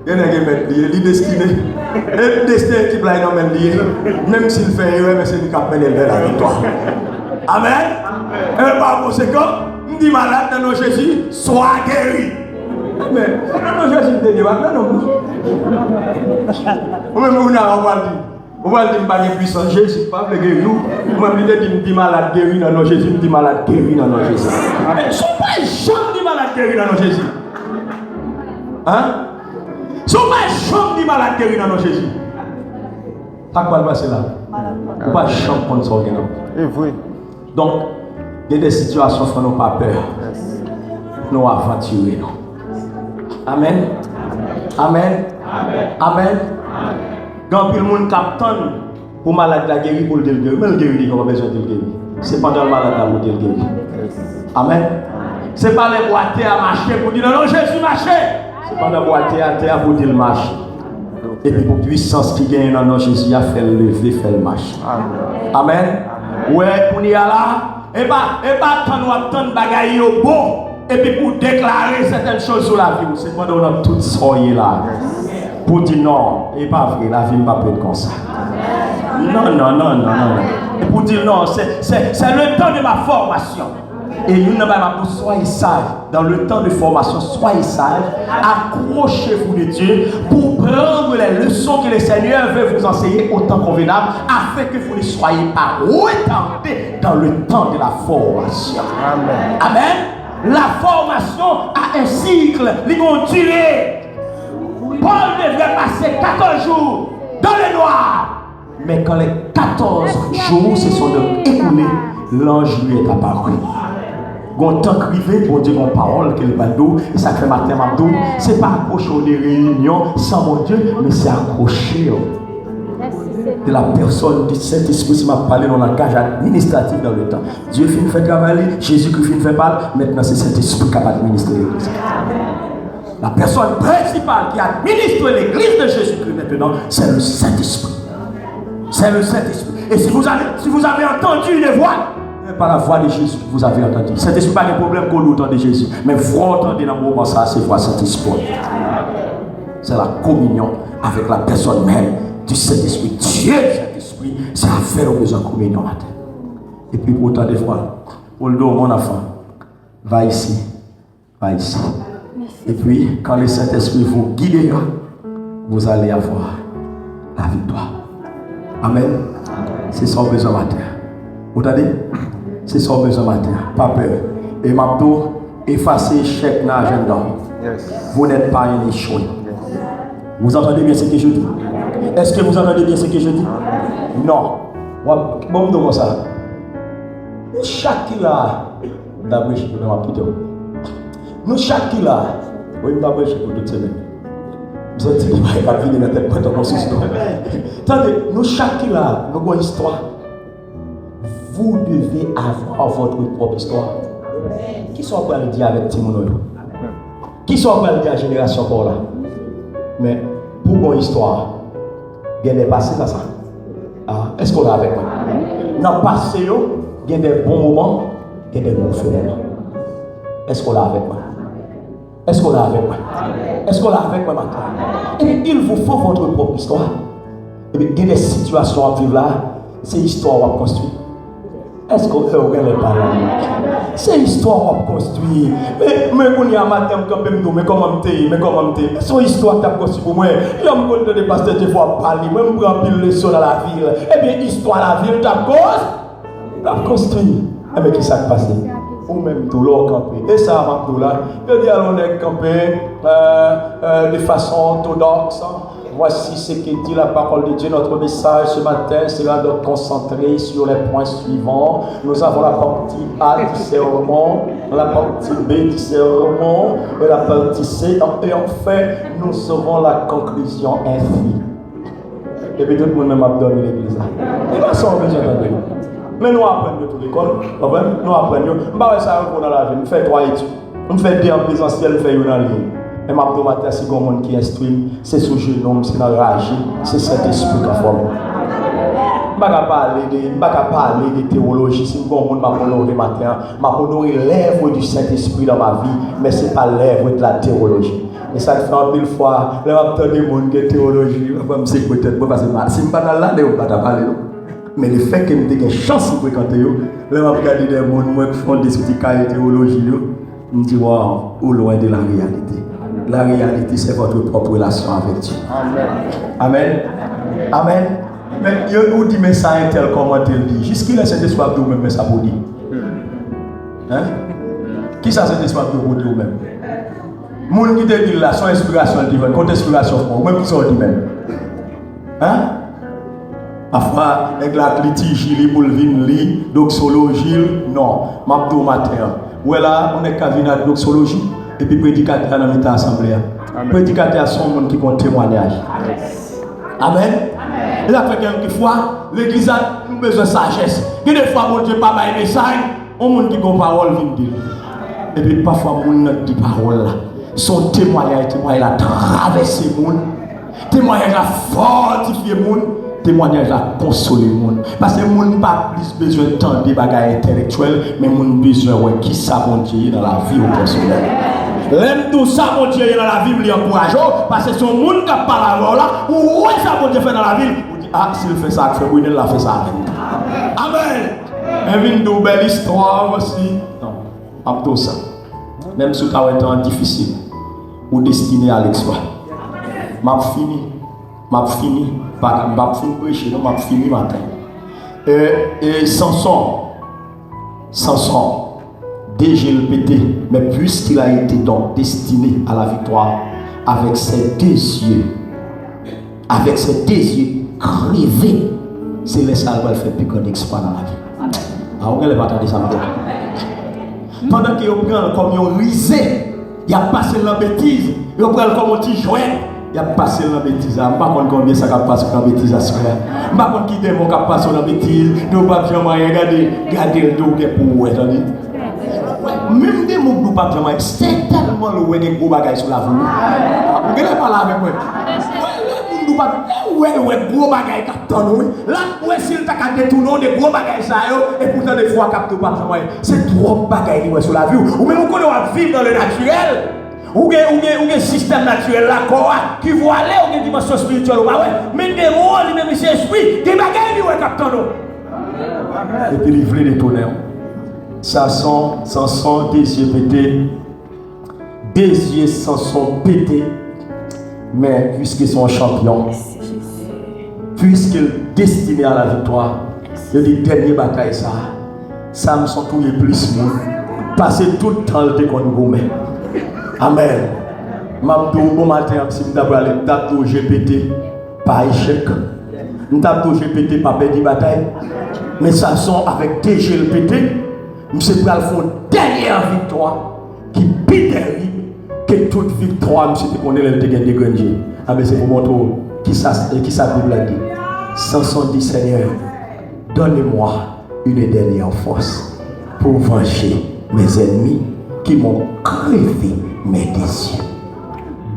Gen nèg e mèt li ye, li destine. E desten ekip la e nan men li ye. Menm si l fè erè, men se li k ap mennen l vè laviktwa. Amèn. E pa konsekan, m di malad nan non Jezi, swa geri. Amèn. Se nan non Jezi m te di, pa nan non m non. Ou menm ou nan ou pral di. Ou pral di m pa gen pwisans, Jezi pa vle geri w. Mwen li te di m di malad geri nan non Jezi, m di malad geri nan non Jezi. Men si w pa janm di malad geri nan non Jezi. Hein? Si w pa janm di malad geri nan non Jezi. Sa k pral pase la? Ou pa janm konn sa w gen nan. E vre. Donk, gen de sitiyasyon fò nou pa pè. Nou avantire nou. Amèn. Amèn. Amèn. Gen anpil moun k ap tann pou malad la geri pou l di l geri. Men l geri deja, ou pa bezwen di l geri. Se pandan l malad la pou di l geri. Amèn. Se pa lè bwate a mache pou di nan non Jezi mache. Se pandan bwate a atè a pou di l mache. Epi pou pwisans ki genyen nan non Jezi a, fè l leve, fè l mache. Amèn. Ou wè, kounye a la, e pa, e pa tann w ap tann bagay yo bon, epi pou w deklare sètèn choz sou lavi w. Se pandan w nan tout sa w ye la, pou w di non, e pa vre, lavi m p ap ret konsa. Non, non, non, non, non. E pou w di non, c'est, c'est, c'est le temps de ma formation. Et youn nan bagay m ap di w, soyez sage. Dans le temps de formation, soyez sage, accrochez-vous de Dieu pour prendre les leçons que le Seigneur veut vous enseigner au temps convenable, afin que vous ne soyez pas retardés dans le temps de la formation. Amèn. Amen. La formation a un cycle, li gen yon dire. Paul devait passer quatorze jours dans le noir. Mais quand les quatorze jours se sont écoulés, l'ange lui est apparu. Gon tan k rive, Bondye gon pawòl ke l pral di w, e sa k fè maten m ap di w, se pa akwoche w de reyinyon san Bondye, men se akwoche w de la personne du Saint-Esprit, si m ap pale nan langaj administratif dans le temps. Dye fin fè travay li, Jezikri fin fè pa l, mentnan se Sentespri k ap administre legliz. La personne principale qui administre l'église de Jésus-Christ maintenant, c'est le Saint-Esprit. C'est le Saint-Esprit. Et si vous avez, si vous avez entendu une voix, c'est pas la voix de Jésus que vous avez entendu. Sentespri pa gen pwoblèm ke w tande Jezi. Men vwa w tande nan moman sa a, se vwa Sentespri. C'est la communion avec la personne même du Saint-Esprit. Dieu Saint-Esprit, se avè l ou bezwen kominyon maten. Epi pou w tande vwa l, pou l di w, mon enfant, va ici. Par ici. Et puis, quand le Saint-Esprit vous guidera, vous allez avoir la victoire. Amen. Se sa w bezwen maten an. Ou tande? Se sa w bezwen maten an. Pa pè. E m ap tou efase echèk nan ajanda w. Yes. Vous n'êtes pas un échoué. Vous entendez bien ce que je dis? Est-ce que vous entendez bien ce que je dis? Non. W ap, bon, m di w konsa. Nou chak ki la, m ta preche pou nou, m ap kite w. Nou chak ki la, wi, m ta preche pou tout semèn. M santi gen bagay k ap vini nan tèt mwen tankou sou sou. Tande, nou chak ki la, nou gon istwa. Vous devez avoir votre propre histoire. Kisa w pral di avèk timoun ou yo? Kisa w pral di a jenerasyon pa w la? Men, pou bon istwa, gen de pase nan sa. Ah, èske w la avèk mwen? Nan pase yo, gen de bon moman, gen de move moman. Èske w la avèk mwen? Èske w la avèk mwen? Èske w la avèk mwen maten? Epi, il vous faut votre propre histoire. Epi, gen de sitiyasyon w ap viv la, se istwa w ap konstwi. Èske w, w gen lè pale? Se istwa w ap konstwi. Men, men kounye a maten, m kanpe, m di w, men kòman m te ye, men kòman m te ye. Se yon istwa k t ap konstwi pou mwen. Lè m konn tande pastè Jeffrey ap pale, mwen, m pran anpil leson nan lavi l. Ebyen, istwa lavi l t ap konstwi. L ap konstwi. Enben, ki sa k pase? Ou menm tou, lè w kanpe. E sa a m ap di w la, yo di alò nèg kanpe, euh, euh, de fason ortodòks. Voici ce que dit la parole de Dieu. Notre message ce matin sera donc concentré sur les points suivants. Nous avons la partie A, discernement, la partie B, discernement, et la partie C. Et enfin, nous aurons la conclusion ainsi. Epi tout moun menm ap dòmi legliz la. E pa sa w bezwen tande. Men nou aprann yo tou lekòl, konprann? Nou aprann yo. M pa wè sa yo vo nan lavi m. M fè twa etid. M fè de an prezansyèl, m fè youn an liy. Men m ap di w maten, si gon moun ki enstwi m, se sou jenou m, se nan raje, se Sentespri k anfòme m. M pa ka pale de, m pa ka pale de tewoloji. Si m gon moun m ap onore maten an, m ap onore l'œuvre du Saint-Esprit dans ma vie, men se pa l'œuvre de la théologie. E sa k fè anpil fwa, lè m ap tande moun gen tewoloji, pafwa m sekwe tèt mwen, paske m pa, si m pa t al la, yo pa t ap pale non. Men lefètke m te gen chans pou frekante yo, lè m ap gade de moun mwen k fonde sou ti kaye tewoloji yo, m di, waw, ou lwen de la reyalite. La reyalite, se vòt pwòp relasyon avèk Dye. Amèn. Amèn. Men yo, ou di, men sa entèl kòmante l di. Jiskilè Sentespri ap di w menm, men sa pou w di? Hein? Kisa Sentespri ap di w pou w di w menm? Moun ki te di l la, se yon enspirasyon l te jwenn. Kot enspirasyon w pran? Ou menm, kisa w di menm? Hein? Pafwa, nèg la ak litiji li pou l vin li, doksoloji l, non. M ap di w maten an. Ou wè la, yon nèg ka vin ak doksoloji, epi predikatè a nan mitan asanble a. Amèn. Predikatè a se yon moun ki gon temwayaj. Amèn. E sa k fè gen kèk fwa, legliz la, nou bezwen sajès. Gen de fwa, Bondye pa bay mesaj, yon moun ki gon pawòl vin di l. Epi pafwa, moun nan k di pawòl la, se yon temwayaj, temwayaj la travèse moun, temwayaj la fòtifye moun, temwayaj la konsole moun. Paske moun pa plis bezwen tande bagay entèlektyèl, men moun bezwen wè kisa Bondye ye nan lavi w pèsonèl. Lè m di w sa Bondye ye nan lavi m, li ankouraje w, paske se yon moun k ap pale avè w la, ou wè sa Bondye fè nan lavi l, ou di, a, si l fè sa ak frè Brunel, l a fè sa avè m. Amèn! Men vin di w bèl istwa osi. Non, m ap di w sa. Menm si w ta wè tan an difisil, ou destine a leksplwa. M ap fini. M ap fini. Pa, m p ap fin preche, non, m ap fini maten. E, e Sanson, Sanson, de je l pete, mais puisqu'il a été donc destiné à la victoire, avec ses deux yeux, avec ses deux yeux crevés, se lè sa a l pral fè pi grann eksplwa nan lavi l. A, ou genlè pa tande sa m di a. Pandan ke yo pran l kòm yon rize, y ap pase l nan betiz, yo pran l kòm yon ti jwèt, y ap pase l nan betiz la. M pa konn konbyen sa k ap pase w nan betiz aswè a. M pa konn ki demon k ap pase w nan betiz, nou p ap janm anyen gade, gade l tou, ou gen pou w wè, tande. Menm demon k di w p ap janm anyen, sètènman l wè gen gwo bagay sou lavi w. Ou genlè pale avèk mwen. Wè, lè moun di w p ap, ou wè l wè gwo bagay k ap tann ou, wi. L ap wè si l ta ka detounen w de gwo bagay sa yo, epoutan de fwa k ap di w p ap janm anyen. Se twòp bagay li wè sou lavi w. Ou menm ou konnen w ap viv nan le natirèl. Ou gen, ou gen, ou gen sistèm natirèl la, kò a, ki vwale, ou gen dimansyon espirityèl ou pa wè. Men demon an, li menm li se espri, gen bagay li wè k ap tann ou. Epi li vle detounen w. Sason, Sanson, de zye pete. De zye Sanson pete. Men, piske se yon chanpyon, piske l destine a la viktwa, yo di dènye batay sa a, Samson touye plis moun pase tout tan l te konn goumen. Amèn. M ap di w bon maten an, si m ta prale, m t ap di w je pete pa echèk. M t ap di w je pete pa pèdi batay. Men Samson avèk de je l pete, misye pral fè yon dènyè viktwa ki pi tèrib ke tout viktwa misye te konnen lè l te gen de grenn je. Anben, se pou montre w kisa, kisa Bib la di. Samson di, Seigneur, donne-moi une dernière force pour venger mes ennemis qui m'ont crevé mes désirs.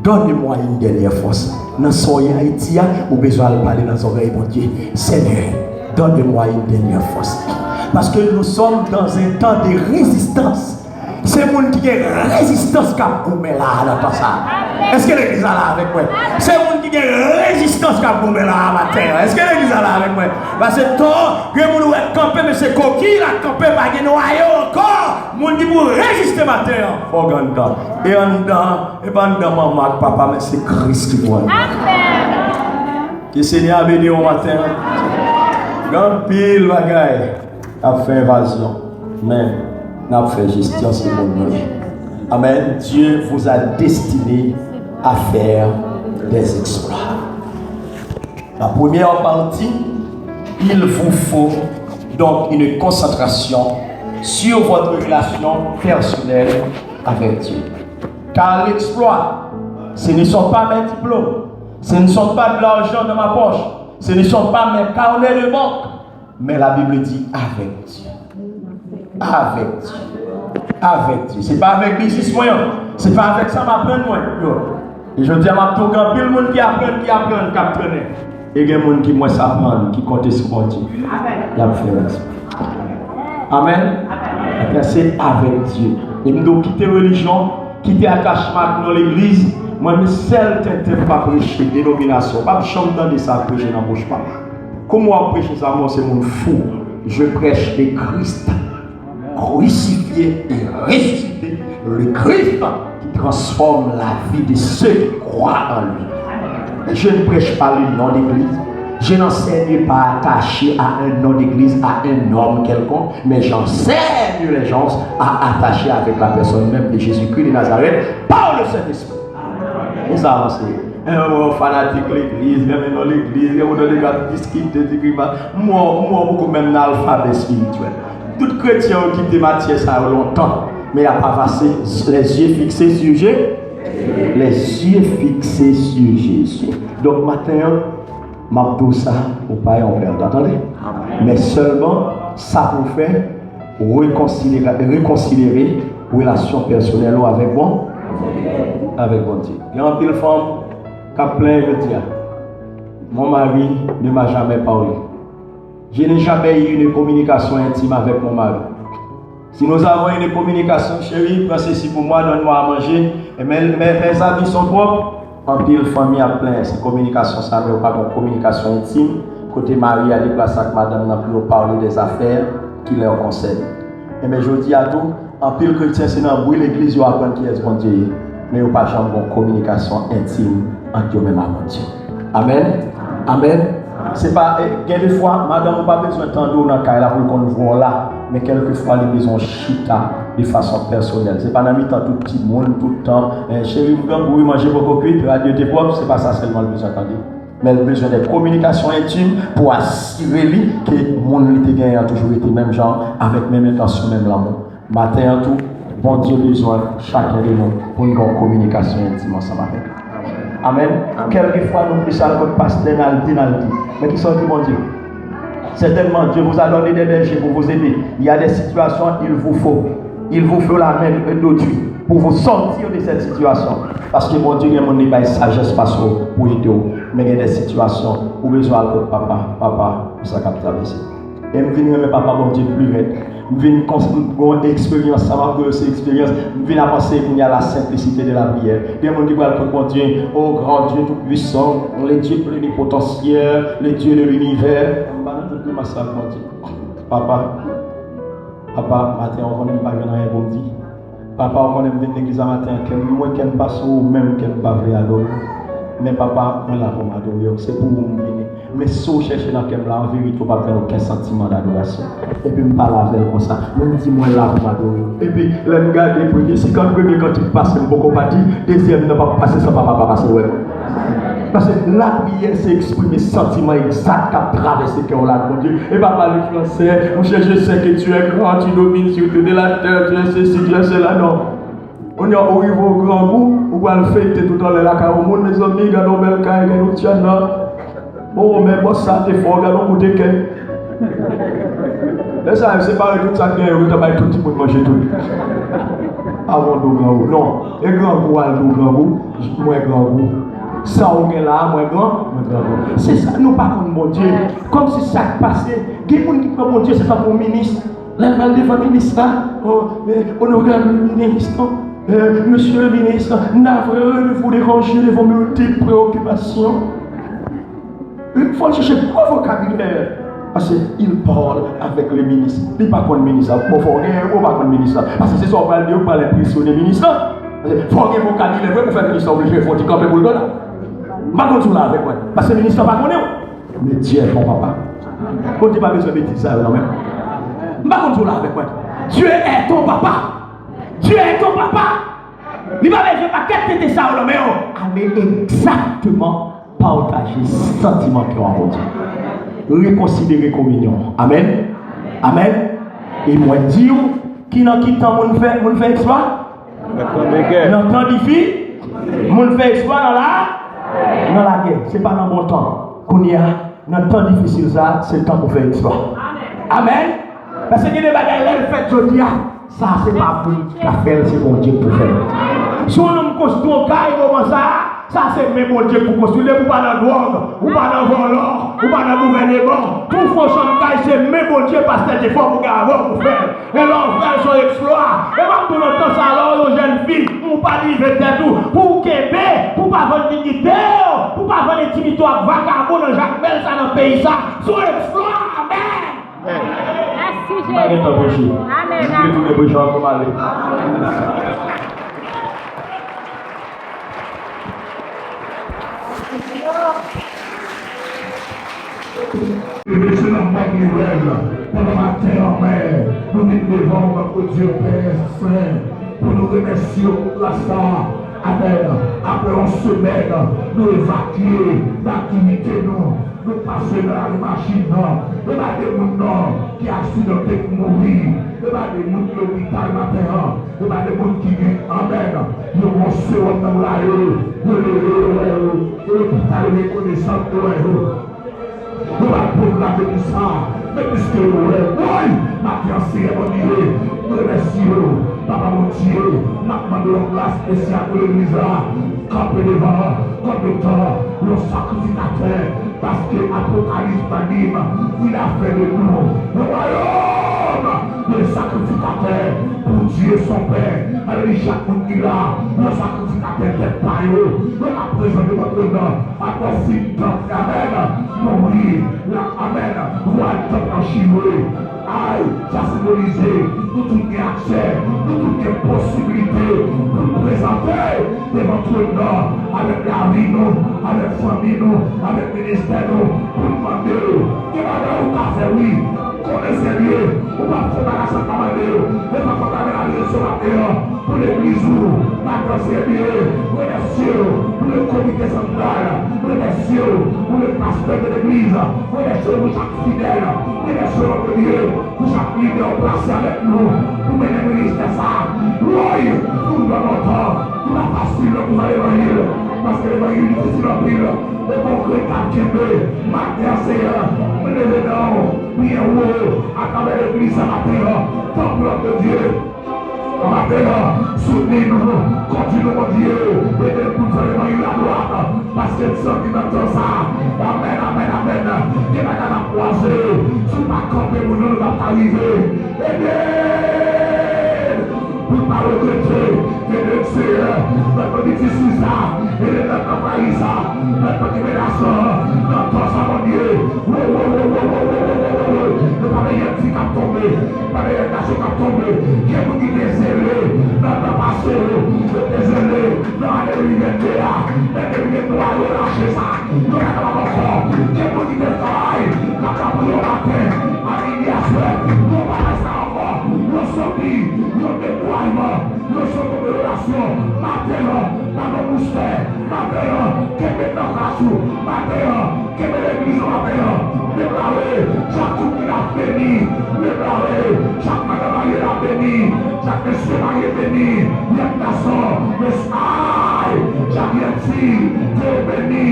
Donne-moi une dernière force. Nan soyè Ayiti a, ou bezwen al pale nan zòrèy Bondye. Seigneur, donne-moi une dernière force. Parce que nous sommes dans un temps de résistance. Se moun ki gen rezistans k ap goumen la a nan tan sa a. Èske legliz la la avèk mwen? Se moun ki gen rezistans k ap goumen la a maten an. Èske legliz la la avèk mwen? Paske to, gen moun ou wè k kanpe, men se kokiy la k kanpe, pa gen nwayo ankò. Moun ki pou reziste maten an, fò w gen anndan. E anndan, e pa anndan manman ak papa, men se Kris ki pou anndan. Ke Senyè a beni w maten an. Gen anpil bagay k ap fè envazyon, men n ap fè jesyon sou moun nou ye. Amen. Dieu vous a destiné à faire des exploits. La première partie, il vous faut donc une concentration sur votre relation personnelle avec Dieu. Car l'exploit, ce ne sont pas mes diplômes, ce ne sont pas de l'argent dans ma poche, ce ne sont pas mes carnets de banque, mais la Bible dit avec Dieu. Avèk Dye. Avèk Dye. Se pa avèk biznis mwen an. Se pa avèk sa m aprann mwen yo. E jodi a, m ap tou gen anpil moun ki aprann, ki aprann, k ap trennen. E gen moun ki mwens aprann, ki konte sou Bondye. Y ap fè rès. Amèn. Ebyen, se avèk Dye. E m di w, kite relijyon, kite atachman ak non legliz. Mwen menm, sèl tenten m pa preche denominasyon. W p ap janm tande sa preche nan bouch pa m. Kòman w ap preche sa, mwen se moun fou. Je prêche le Christ crucifié et ressuscité, le Christ qui transforme la vie de ceux qui croient en lui. Je ne prêche pas le nom d'église. Je n'enseigne pas attaché à un nom d'église, à un homme quelconque, mais j'enseigne les gens à attacher avec la personne même de Jésus-Christ de Nazareth par le Saint-Esprit. E sa avanse. E, mwen fanatik legliz, renmen non legliz, e ou nan legliz ap diskite, di grimas. Mwen, mwen poko menm nan alfabè espirityèl. Tout kretyen yo kite matyè sa yo lontan, men y ap avanse, les yeux fixés sur Jésus. Les yeux fixés sur Jésus. Donk, maten an, m ap di w sa, ou pa yon pèdan, tande? Men sèlman, sa pou w fè, rekonsidere, rekonsidere relasyon pèsonèl ou avèk Bon-, avèk Bondye. Gen anpil fanm k ap plenyen jodi a. Mon mari ne m'a jamais parlé. Je n'ai jamais eu une communication intime avec mon mari. Si nous avons une communication, chérie, prends ceci pour moi, donne-moi à manger. Et mes, mes, mes habits sont propres. Anpil fanmi ap plenyen, se kominikasyon sa, men yo pa gen kominikasyon entim, kote mari a deplase ak madanm nan pou yo pale de zafè ki lè konsène. Enben, jodi a tou, anpil kretyen se nan bri legliz yo aprann kiyès Bondye ye, men yo pa janm gen kominikasyon entim ant yo menm ak Bondye. Amèn. Amèn. Se pa, eh, gen de fwa, madanm ou pa bezwen tande w nan kay la pou l konn vwa w la, men kèlkefwa li bezwen w chita de fason pèsonèl. Se pa nan mitan tout timoun, tout tan, eh, cheri, m grangou wi, manje poko kwit, radyo te pwòp, se pa sa sèlman l bezwen tande. Men l bezwen de kominikasyon entim pou asire li ke moun li te genyen an toujou rete menm jan, avèk menm entansyon, menm lanmou. Maten an tou, Bondye bezwen chakè de nou pou n gen yon kominikasyon entim ansanm avèk li. Amèn. Kèlkefwa nou plis al kot pastè n al di, n al di. Men kisa w di Bondye? Certainement, Dieu vous a donné des bergers pour vous aider. Il y a des situations, il vous faut. Il vous faut la main d'autrui pour vous sortir de cette situation. Paske Bondye gen moun li bay sajès pase w pou ede w. Men gen de sitiyasyon, ou bezwen al kot papa, papa, pou sa k ap travèse. E m vin renmen papa Bondye pli rèd. M vin kons-, m gon eksperyans, sa m ap di w se eksperyans. M vin ap anseye kounye a la simplicité de la prière. Gen moun ki pral kot Bondye, oh grand Dieu tout puissant, le Dieu plenipotentiaire, le Dieu de l'univers. M pa nan tout grimas sa ak Bondye. Papa, papa, maten an, ou konnen m pa jwenn anyen pou m di. Papa, ou konnen m vin legliz la maten an, kè m mwen, kè m pa sou ou menm, kè m pa vle adore w. Men papa, mwen la pou m adore w. Se pou ou m vini. Men si w chèche nan kè m la, an verite, w p ap jwenn okenn santiman dadorasyon. Epi m pale avè l konsa. Men m di, "Mwen la pou m adore w." Epi, lè m gade premye, si kan premye kantik pase, m poko pati, dezyèm nan p ap pase san papa pa pase wè m. Paske lapriyè se eksprime santiman egzak k ap travèse kè w la ak Bondye. E pa pale fransè, mouche, je sais que tu es grand, tu domines sur toute la terre, tu es ceci, tu es cela, non. Kounye a, ou rive o grangou, ou pral fete tout anlè lakay yon moun, mezanmi, gade yon bèl kay, gade yon tyannan. O, men bòs sa te fò, gade yon kout ekèy. Lè sa yo separe tout sa k gen yo, yo ta bay tout timoun manje tou. Avan w do grangou. Non, e grangou al do grangou, mwen grangou. Sa w gen la a, mwen gran, mwen grangou. Se sa, nou pa konn Bondye. Kòmsi sa k pase, gen moun ki pran Bondye se tankou yon minis. Lè l pral devan minis la, o, eh, onorab le ministre, eh, monsieur le ministre, navré de vous déranger de vos multiples préoccupations. Fò l chèche gwo vokabilè. Paske il parle avec le ministre. Li pa konn minis la. Bon, fò w gen, ou pa konn minis la. Paske se sa w pral di, ou pral enpresyone minis la. Paske fò w gen vokabilè vre pou fè minis la oblije fè yon ti kanpe pou l do la. M pa konn si w la avèk mwen. Paske minis la pa konnen w. Men Dye bon papa. Bondye pa bezwen betiz sa yo nan men m. M pa konn si w la avèk mwen. Dieu est ton papa. Dieu est ton papa. Li pa bezwen pakèt tete sa yo nan men w. Ale egzakteman pataje santiman kè w a Bondye. Rekonsidere kominyon. Amèn. Amèn. E mwen di w, ki nan ki tan moun fè, moun fè eksplwa? Nan tan difi, moun fè eksplwa nan la, nan lagè. Se pa nan bon tan. Kounye a, nan tan difisil sa a, se tan pou fè eksplwa. Amèn. Paske gen de bagay lè l fèt jodi a, sa se pa moun ki ka fè l, se Bondye k pou fè l. Si yon nonm konstwi yon kay moman sa a, sa se men Bondye k pou konstwi l. Depi w pa nan dwòg, ou pa nan vòlò, ou pa nan gouvèneman, tou fon chanm kay, se men Bondye pastè te fè w pou gen avè w pou fè l. E lè w fè l, se yon eksplwa. E m ap di w nan tan sa a, lè w yon jèn fi, ou pa rive tèt ou, pou w kenbe, pou w pa vann diyite w, pou w pa vann entimite w ak vakabon nan jakmèl sa nan peyi sa, se yon eksplwa. Amèn. Mèsi, Jezi. M pa gen tan preche. Amèn. M vle tounen preche ankò, m ale. Mesye nan mòn li rèl, pandan maten an, men, nou vin devan w, Bondye Pè Sen, pou nou remèsye w pou gras sa a. Amèn. Apre yon semèn, nou evakye aktivite nou, nou pase nan lari machin nan. E pa de moun non ki aksidante k mouri. E pa de moun ki lopital maten an. E pa de moun ki gen, amèn, yo gon sewòm nan bra yo, yo leve yo wè yo, e lopital rekonesan yo wè yo. Nou pa t pou lage pou sa, men piske yo wè, woy, maten an, Seyè Bondye, nou remèsye w, Papa Bondye, n ap mande w yon gras espesyal pou legliz la, kanpe devan, kòm etan yon sakrifikatè, paske Apokalips pa di m, il a fait de nous un royaume de sacrificateurs pour Dieu son Père. Sa vle di chak moun ki la, yon sakrifikatè tèt pa yo, yo ka prezante kont nou nan Apre w fin tann, amèn, mouri, l ap, amèn, vwal tanp lan chire. Ay, sa senbolize, nou tout gen aksè, nou tout gen posibilite pou n prezante devan twòn nan avèk lavi nou, avèk fanmi nou, avèk ministè nou, pou n mande l. Gen bagay ou ka fè, wi. Konnen serye, ou p ap fè bagay sa k pa mande yo. E pa fòt avè l al rezo maten an pou legliz ou. Maten serye, remèsye w pou le komite santral, remèsye w pou le pastè de legliz, remèsye w pou chak fidèl, remèsye w, Bondye, pou chak lidè w plase avèk nou pou mennen ministè sa a. Woy, pou nou pran lontan, li pa fasil non pou fè levanjil, paske levanjil difisil anpil. Epi w kreye k ap kenbe. Maten an, Seyè, mwen leve men w byen wo atravè legliz sa maten an. Tanpri w, Bondye, maten an, soutni nou, kondui nou, Bondye, ede n pou n fè levanjil la dwat, paske n santi nan tan sa a. Amèn, amèn, amèn. Gen bagay n ap kwaze. Si w pa kanpe pou nou, nou p ap ka rive. Ede n pou n pa regrete. Ede n, Seyè, nan tan difisil sa, ede n nan tan fayi sa, nan tan ki menasan, nan tan sa, Bondye. Wo, wo, wo. Nou pa vle yèt fi k ap tonbe, nou pa vle yèt gason k ap tonbe. Gen moun ki te zele nan tan pase yo, yo te zele nan ane de mil venn de a. Men depi gen dwa yo lache sa, yo pa kapab ankò. Gen moun ki te travay, k ap lapriyè maten, a midi, aswè, yo pa fè sa ankò. Yo santi yon dekourajman, yo santi yon dezolasyon. Maten an, pa nan boustè. Maten an, kenbe nan kras ou. Maten an, kenbe legliz ou maten an. Deklare, chak koup ki ap beni. Deklare, chak madanm marye la beni. Chak mesye marye beni. Jèn gason, mesye, ay, chak jèn fi, ke w beni.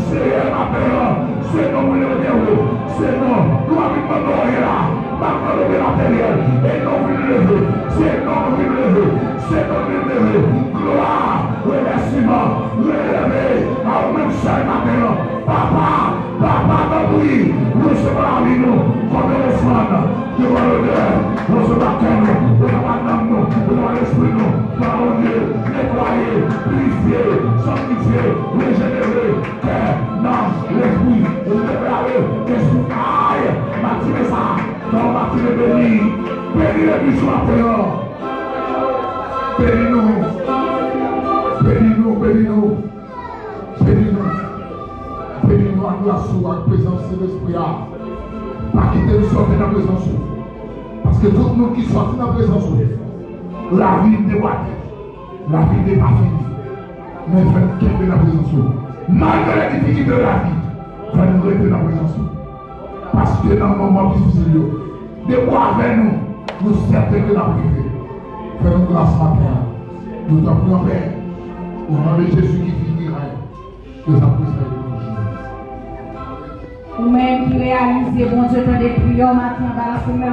Seyè, maten an, se non ou leve wo. Se non, nou pa vin mande w anyen la. M ap mande w byen materyèl. E non ou vin leve. Se non ou vin leve. Se non ou vin leve. Glwa, remèsiman, releve a ou menm sèl maten an. Papa, papa, tanpri, resevwa lavi nou kòm yon ofrann. Devan lotè, resevwa kè nou, resevwa nanm nou, resevwa lespri nou. Papa Bondye, netwaye, pirifye, sanktifye, rejenere kè, nanm, lespri. Ou deklare ke sou kay matine sa, nan matine beni, beni legliz ou maten an. Beni nou, beni nou, beni nou. Beni nou. Beni nou ak gras ou, ak prezans Sentespri a. Pa kite nou sòti nan prezans ou. Paske tout moun ki sòti nan prezans ou, lavi l debwate, lavi l depafini. Men fè n kenbe nan prezans ou. Malgre difikilte lavi, fè n rete nan prezans ou. Paske nan moman difisil yo, depi w avè nou, nou sèten ke n ap rive. Fè nou gras maten an. Nou t ap pran pè. O non de Jezi ki vini rèy. Ke sa pou sa yo. Ou menm ki reyalize Bondye tande priyè w maten an, balanse men w.